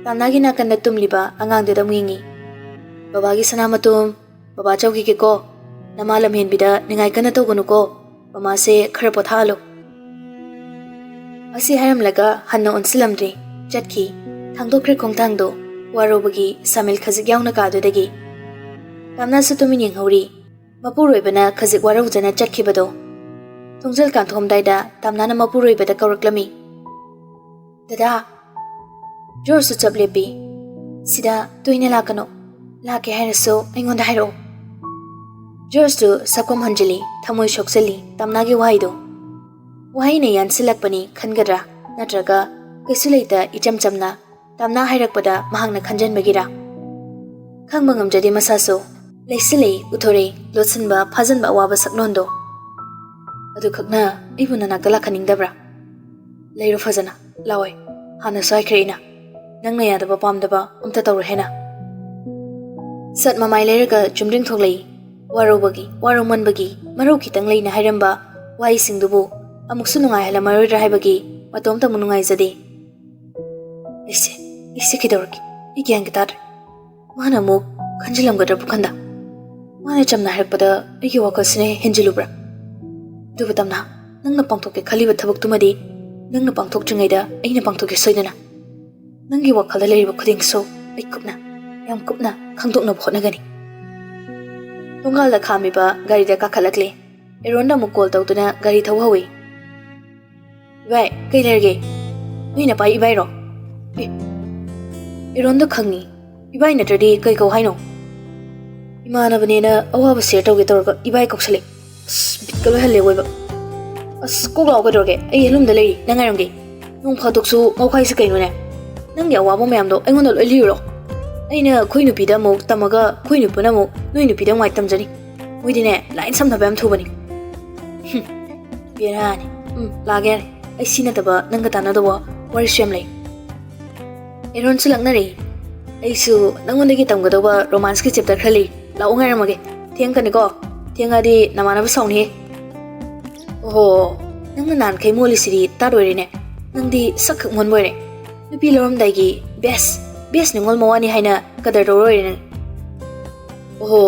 ꯇꯥꯝꯅꯥꯒꯤ ꯅꯥꯀꯟꯗ ꯇꯨꯝꯂꯤꯕ ꯑꯉꯥꯡꯗꯨꯗ ꯑꯃꯨꯛ ꯌꯦꯡꯉꯤ꯫ "ꯕꯕꯥꯒꯤ ꯁꯅꯥꯃꯇꯨꯝ, ꯕꯕꯥ ꯆꯧꯈꯤꯒꯦꯀꯣ꯫ ꯅꯃꯥ ꯂꯝꯍꯦꯟꯕꯤꯗ ꯅꯤꯡꯉꯥꯏ ꯀꯟꯅ ꯇꯧꯒꯅꯨꯀꯣ꯫ ꯃꯃꯥꯁꯦ ꯈꯔ ꯄꯣꯊꯥꯍꯜꯂꯨ꯫" ꯑꯁꯤ ꯍꯥꯏꯔꯝꯂꯒ ꯍꯟꯅ ꯑꯣꯟꯁꯤꯜꯂꯝꯗ꯭ꯔꯦ꯫ ꯆꯠꯈꯤ꯫ ꯊꯥꯡꯗꯣꯛꯈ꯭ꯔꯦ ꯈꯣꯡꯊꯥꯡꯗꯣ꯫ ꯋꯥꯔꯧꯕꯒꯤ ꯁꯥꯃꯤꯜ ꯈꯖꯤꯛ ꯌꯥꯎꯅ ꯀꯥꯗꯨꯗꯒꯤ꯫ ꯇꯥꯝꯅꯥꯁꯨ ꯇꯨꯃꯤꯟ ꯌꯦꯡꯍꯧꯔꯤ꯫ ꯃꯄꯨꯔꯣꯏꯕꯅ ꯈꯖꯤꯛ ꯋꯥꯔꯧꯖꯅ ꯆꯠꯈꯤꯕꯗꯣ꯫ ꯊꯣꯡꯖꯤꯜ ꯀꯥꯟꯊꯣꯛꯑꯝꯗꯥꯏꯗ ꯇꯥꯝꯅꯥꯅ ꯃꯄꯨꯔꯣꯏꯕꯗ ꯀꯧꯔꯛꯂꯝꯃꯤ꯫ "ꯗꯗꯥ꯫" ꯖꯣꯔꯖꯁꯨ ꯆꯞ ꯂꯦꯞꯄꯤ꯫ "ꯁꯤꯗ ꯇꯣꯏꯅ ꯂꯥꯛꯀꯅꯨ꯫ ꯂꯥꯛꯀꯦ ꯍꯥꯏꯔꯁꯨ ꯑꯩꯉꯣꯟꯗ ꯍꯥꯏꯔꯛꯑꯣ꯫" ꯖꯣꯔꯖꯇꯨ ꯁꯛꯐꯝ ꯍꯟꯖꯤꯜꯂꯤ, ꯊꯃꯣꯏ ꯁꯣꯛꯆꯜꯂꯤ ꯇꯥꯝꯅꯥꯒꯤ ꯋꯥꯍꯩꯗꯣ꯫ ꯋꯥꯍꯩꯅ ꯌꯥꯟꯁꯤꯜꯂꯛꯄꯅꯤ ꯈꯟꯒꯗ꯭ꯔꯥ, ꯅꯠꯇ꯭ꯔꯒ ꯀꯩꯁꯨ ꯂꯩꯇ ꯏꯆꯝ ꯆꯝꯅ ꯇꯥꯝꯅꯥ ꯍꯥꯏꯔꯛꯄꯗ ꯃꯍꯥꯛꯅ ꯈꯟꯖꯟꯕꯒꯤꯔꯥ? ꯈꯪꯕ ꯉꯝꯖꯗꯦ ꯃꯁꯥꯁꯨ꯫ ꯂꯩꯁꯤꯜꯂꯤ, ꯎꯊꯣꯔꯛꯏ, ꯂꯣꯠꯁꯤꯟꯕ, ꯐꯥꯖꯤꯟꯕ ꯑꯋꯥꯕ ꯁꯛꯂꯣꯟꯗꯣ꯫ "ꯑꯗꯨꯈꯛꯅ ꯑꯩꯕꯨ ꯅꯅꯥꯛꯇ ꯂꯥꯛꯍꯟꯅꯤꯡꯗꯕ꯭ꯔꯥ? ꯂꯩꯔꯣ ꯐꯖꯅ, ꯂꯥꯛꯑꯣꯏ꯫ ꯍꯥꯟꯅꯁꯨ ꯍꯥꯏꯈ꯭ꯔꯦ ꯑꯩꯅ, ꯅꯪꯅ ꯌꯥꯗꯕ ꯄꯥꯝꯗꯕ ꯑꯝꯇ ꯇꯧꯔꯣꯏ ꯍꯥꯏꯅ꯫" ꯁꯠ ꯃꯃꯥꯏ ꯂꯩꯔꯒ ꯆꯨꯝꯗ꯭ꯔꯤꯡ ꯊꯣꯛꯂꯛꯏ꯫ ꯋꯥꯔꯧꯕꯒꯤ, ꯋꯥꯔꯧꯃꯟꯕꯒꯤ, ꯃꯔꯧ ꯈꯤꯇꯪ ꯂꯩꯅ ꯍꯥꯏꯔꯝꯕ ꯋꯥꯍꯩꯁꯤꯡꯗꯨꯕꯨ ꯑꯃꯨꯛꯁꯨ ꯅꯨꯡꯉꯥꯏꯍꯜꯂꯝꯃꯔꯣꯏꯗ꯭ꯔꯥ ꯍꯥꯏꯕꯒꯤ ꯃꯇꯣꯝꯇ ꯑꯃꯨꯛ ꯅꯨꯡꯉꯥꯏꯖꯗꯦ꯫ ꯑꯩꯁꯦ ꯑꯩꯁꯦ ꯀꯩꯗꯧꯔꯒꯦ? ꯑꯩ ꯒ꯭ꯌꯥꯟꯒ ꯇꯥꯗ꯭ꯔꯦ꯫ ꯃꯥꯅ ꯑꯃꯨꯛ ꯈꯟꯖꯤꯜꯂꯝꯒꯗ꯭ꯔꯕꯨ ꯈꯟꯗ꯫ ꯃꯥꯅ ꯆꯝꯅ ꯍꯥꯏꯔꯛꯄꯗ ꯑꯩꯒꯤ ꯋꯥꯈꯜꯁꯤꯅ ꯍꯦꯟꯖꯤꯜꯂꯨꯕ꯭ꯔꯥ? ꯑꯗꯨꯕꯨ ꯇꯝꯅ, ꯅꯪꯅ ꯄꯥꯡꯊꯣꯛꯀꯦ ꯈꯜꯂꯤꯕ ꯊꯕꯛꯇꯨꯃꯗꯤ ꯅꯪꯅ ꯄꯥꯡꯊꯣꯛꯇ꯭ꯔꯤꯉꯩꯗ ꯑꯩꯅ ꯄꯥꯡꯊꯣꯛꯀꯦ ꯁꯣꯏꯗꯅ꯫ ꯅꯪꯒꯤ ꯋꯥꯈꯜꯗ ꯂꯩꯔꯤꯕ ꯈꯨꯗꯤꯡꯁꯨ ꯑꯩ ꯀꯨꯞꯅ, ꯌꯥꯝ ꯀꯨꯞꯅ ꯈꯪꯗꯣꯛꯅꯕ ꯍꯣꯠꯅꯒꯅꯤ꯫ ꯊꯣꯡꯒꯥꯜꯗ ꯈꯥꯝꯃꯤꯕ ꯒꯥꯔꯤꯗ ꯀꯥꯈꯠꯂꯛꯂꯦ꯫ ꯑꯦꯔꯣꯟꯗ ꯑꯃꯨꯛ ꯀꯣꯜ ꯇꯧꯗꯨꯅ ꯒꯥꯔꯤ ꯊꯧꯍꯧꯏ꯫ ꯏꯕꯥꯏ, ꯀꯩ ꯂꯩꯔꯒꯦ? ꯅꯣꯏ ꯅꯄꯥꯏ ꯏꯕꯥꯏꯔꯣ? ꯑꯦ, ꯑꯦꯔꯣꯟꯗ ꯈꯪꯉꯤ꯫ ꯏꯕꯥꯏ ꯅꯠꯇ꯭ꯔꯗꯤ ꯀꯩ ꯀꯧ ꯍꯥꯏꯅꯣ? ꯏꯃꯥꯟꯅꯕꯅꯦꯅ ꯑꯋꯥꯕ ꯁꯤꯌꯔ ꯇꯧꯒꯦ ꯇꯧꯔꯒ ꯏꯕꯥꯏ ꯀꯧꯁꯜꯂꯦ꯫ ꯑꯁ, ꯕꯤꯠꯀ ꯂꯣꯏ ꯍꯜꯂꯦ ꯑꯣꯏꯕ꯫ ꯑꯁ, ꯀꯣꯛ ꯂꯥꯛꯑꯣ, ꯀꯩꯗꯧꯔꯒꯦ? ꯑꯩ ꯍꯦꯂꯨꯝꯗ ꯂꯩꯔꯤ, ꯅꯪ ꯉꯥꯏꯔꯝꯒꯦ꯫ ꯅꯣꯡ ꯐꯥꯗꯣꯛꯁꯨ ꯉꯥꯎꯈꯥꯏꯁꯤ ꯀꯩꯅꯣꯅꯦ? ꯅꯪꯒꯤ ꯑꯋꯥꯕ ꯃꯌꯥꯝꯗꯣ ꯑꯩꯉꯣꯟꯗ ꯂꯣꯏ ꯂꯤꯔꯨꯔꯣ꯫ ꯑꯩꯅ ꯑꯩꯈꯣꯏ ꯅꯨꯄꯤꯗ ꯑꯃꯨꯛ ꯇꯝꯃꯒ ꯑꯩꯈꯣꯏ ꯅꯨꯄꯤꯅ ꯑꯃꯨꯛ ꯅꯣꯏ ꯅꯨꯄꯤꯗ ꯅꯨꯡꯉꯥꯏ ꯇꯝꯖꯅꯤ꯫ ꯃꯣꯏꯗꯤꯅꯦ, ꯂꯥꯏꯟ ꯁꯝꯅꯕ ꯌꯥꯝ ꯊꯨꯕꯅꯤ꯫ ꯍꯨꯝ, ꯕꯦꯔꯥꯅꯤ꯫ ꯎꯝ, ꯂꯥꯛꯑꯒꯦ ꯌꯥꯔꯦ꯫ ꯑꯩ ꯁꯤ ꯅꯠꯇꯕ ꯅꯪꯒ ꯇꯥꯟꯅꯗꯧꯕ ꯋꯥꯔꯤꯁꯨ ꯌꯥꯝ ꯂꯩ꯫ ꯑꯦꯔꯣꯟꯁꯨ ꯂꯥꯛꯅꯔꯦ꯫ ꯑꯩꯁꯨ ꯅꯪꯉꯣꯟꯗꯒꯤ ꯇꯝꯒꯗꯧꯕ ꯔꯣꯃꯥꯟꯁꯀꯤ ꯆꯦꯞꯇꯔ ꯈꯔ ꯂꯩ꯫ ꯂꯥꯛꯑꯣ, ꯉꯥꯏꯔꯝꯃꯒꯦ꯫ ꯊꯦꯡꯀꯅꯤꯀꯣ꯫ ꯊꯦꯡꯉꯗꯤ ꯅꯃꯥꯟꯅꯕ ꯁꯥꯎꯅꯤꯍꯦ꯫ ꯑꯣꯍꯣ, ꯅꯪꯅ ꯅꯍꯥꯟꯈꯩ ꯃꯣꯜꯂꯤꯁꯤꯗꯤ ꯇꯥꯗꯣꯏꯔꯦꯅꯦ꯫ ꯅꯪꯗꯤ ꯁꯛ ꯈꯛ ꯃꯣꯟꯕ ꯑꯣꯏꯔꯦ꯫ ꯅꯨꯄꯤ ꯂꯧꯔꯝꯗꯥꯏꯒꯤ ꯕꯦꯁ, ꯕꯦꯁ ꯅꯤꯉꯣꯜ ꯃꯋꯥꯅꯤ ꯍꯥꯏꯅ ꯀꯗꯔ ꯇꯧꯔꯣꯏꯔꯦ ꯅꯪ꯫ ꯑꯣꯍꯣ,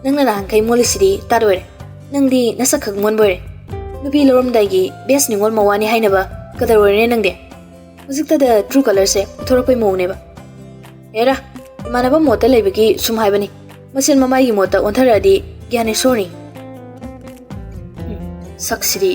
ꯅꯪꯅ ꯅꯍꯥꯟꯈꯩ ꯃꯣꯜꯂꯤꯁꯤꯗꯤ ꯇꯥꯗꯣꯏꯔꯦ꯫ ꯅꯪꯗꯤ ꯅꯁꯛ ꯈꯛ ꯃꯣꯟꯕ ꯑꯣꯏꯔꯦ꯫ ꯅꯨꯄꯤ ꯂꯧꯔꯝꯗꯥꯏꯒꯤ ꯕꯦꯁ ꯅꯤꯉꯣꯜ ꯃꯋꯥꯅꯤ ꯍꯥꯏꯅꯕ ꯀꯗꯔ ꯑꯣꯏꯔꯦꯅꯦ ꯅꯪꯗꯤ꯫ ꯍꯧꯖꯤꯛꯇꯗ ꯇ꯭ꯔꯨ ꯀꯂꯔꯁꯦ ꯎꯠꯊꯣꯔꯛꯄꯩ ꯃꯑꯣꯡꯅꯦꯕ꯫ ꯍꯦꯔꯥ, ꯏꯃꯥꯟꯅꯕ ꯃꯣꯠꯇ ꯂꯩꯕꯒꯤ ꯁꯨꯝ ꯍꯥꯏꯕꯅꯤ꯫ ꯃꯆꯤꯟ ꯃꯃꯥꯏꯒꯤ ꯃꯣꯠꯇ ꯑꯣꯟꯊꯔꯛꯑꯗꯤ ꯒ꯭ꯌꯥꯅꯦꯁꯣꯔꯅꯤ꯫ ꯎꯝ, ꯁꯛꯁꯤꯗꯤ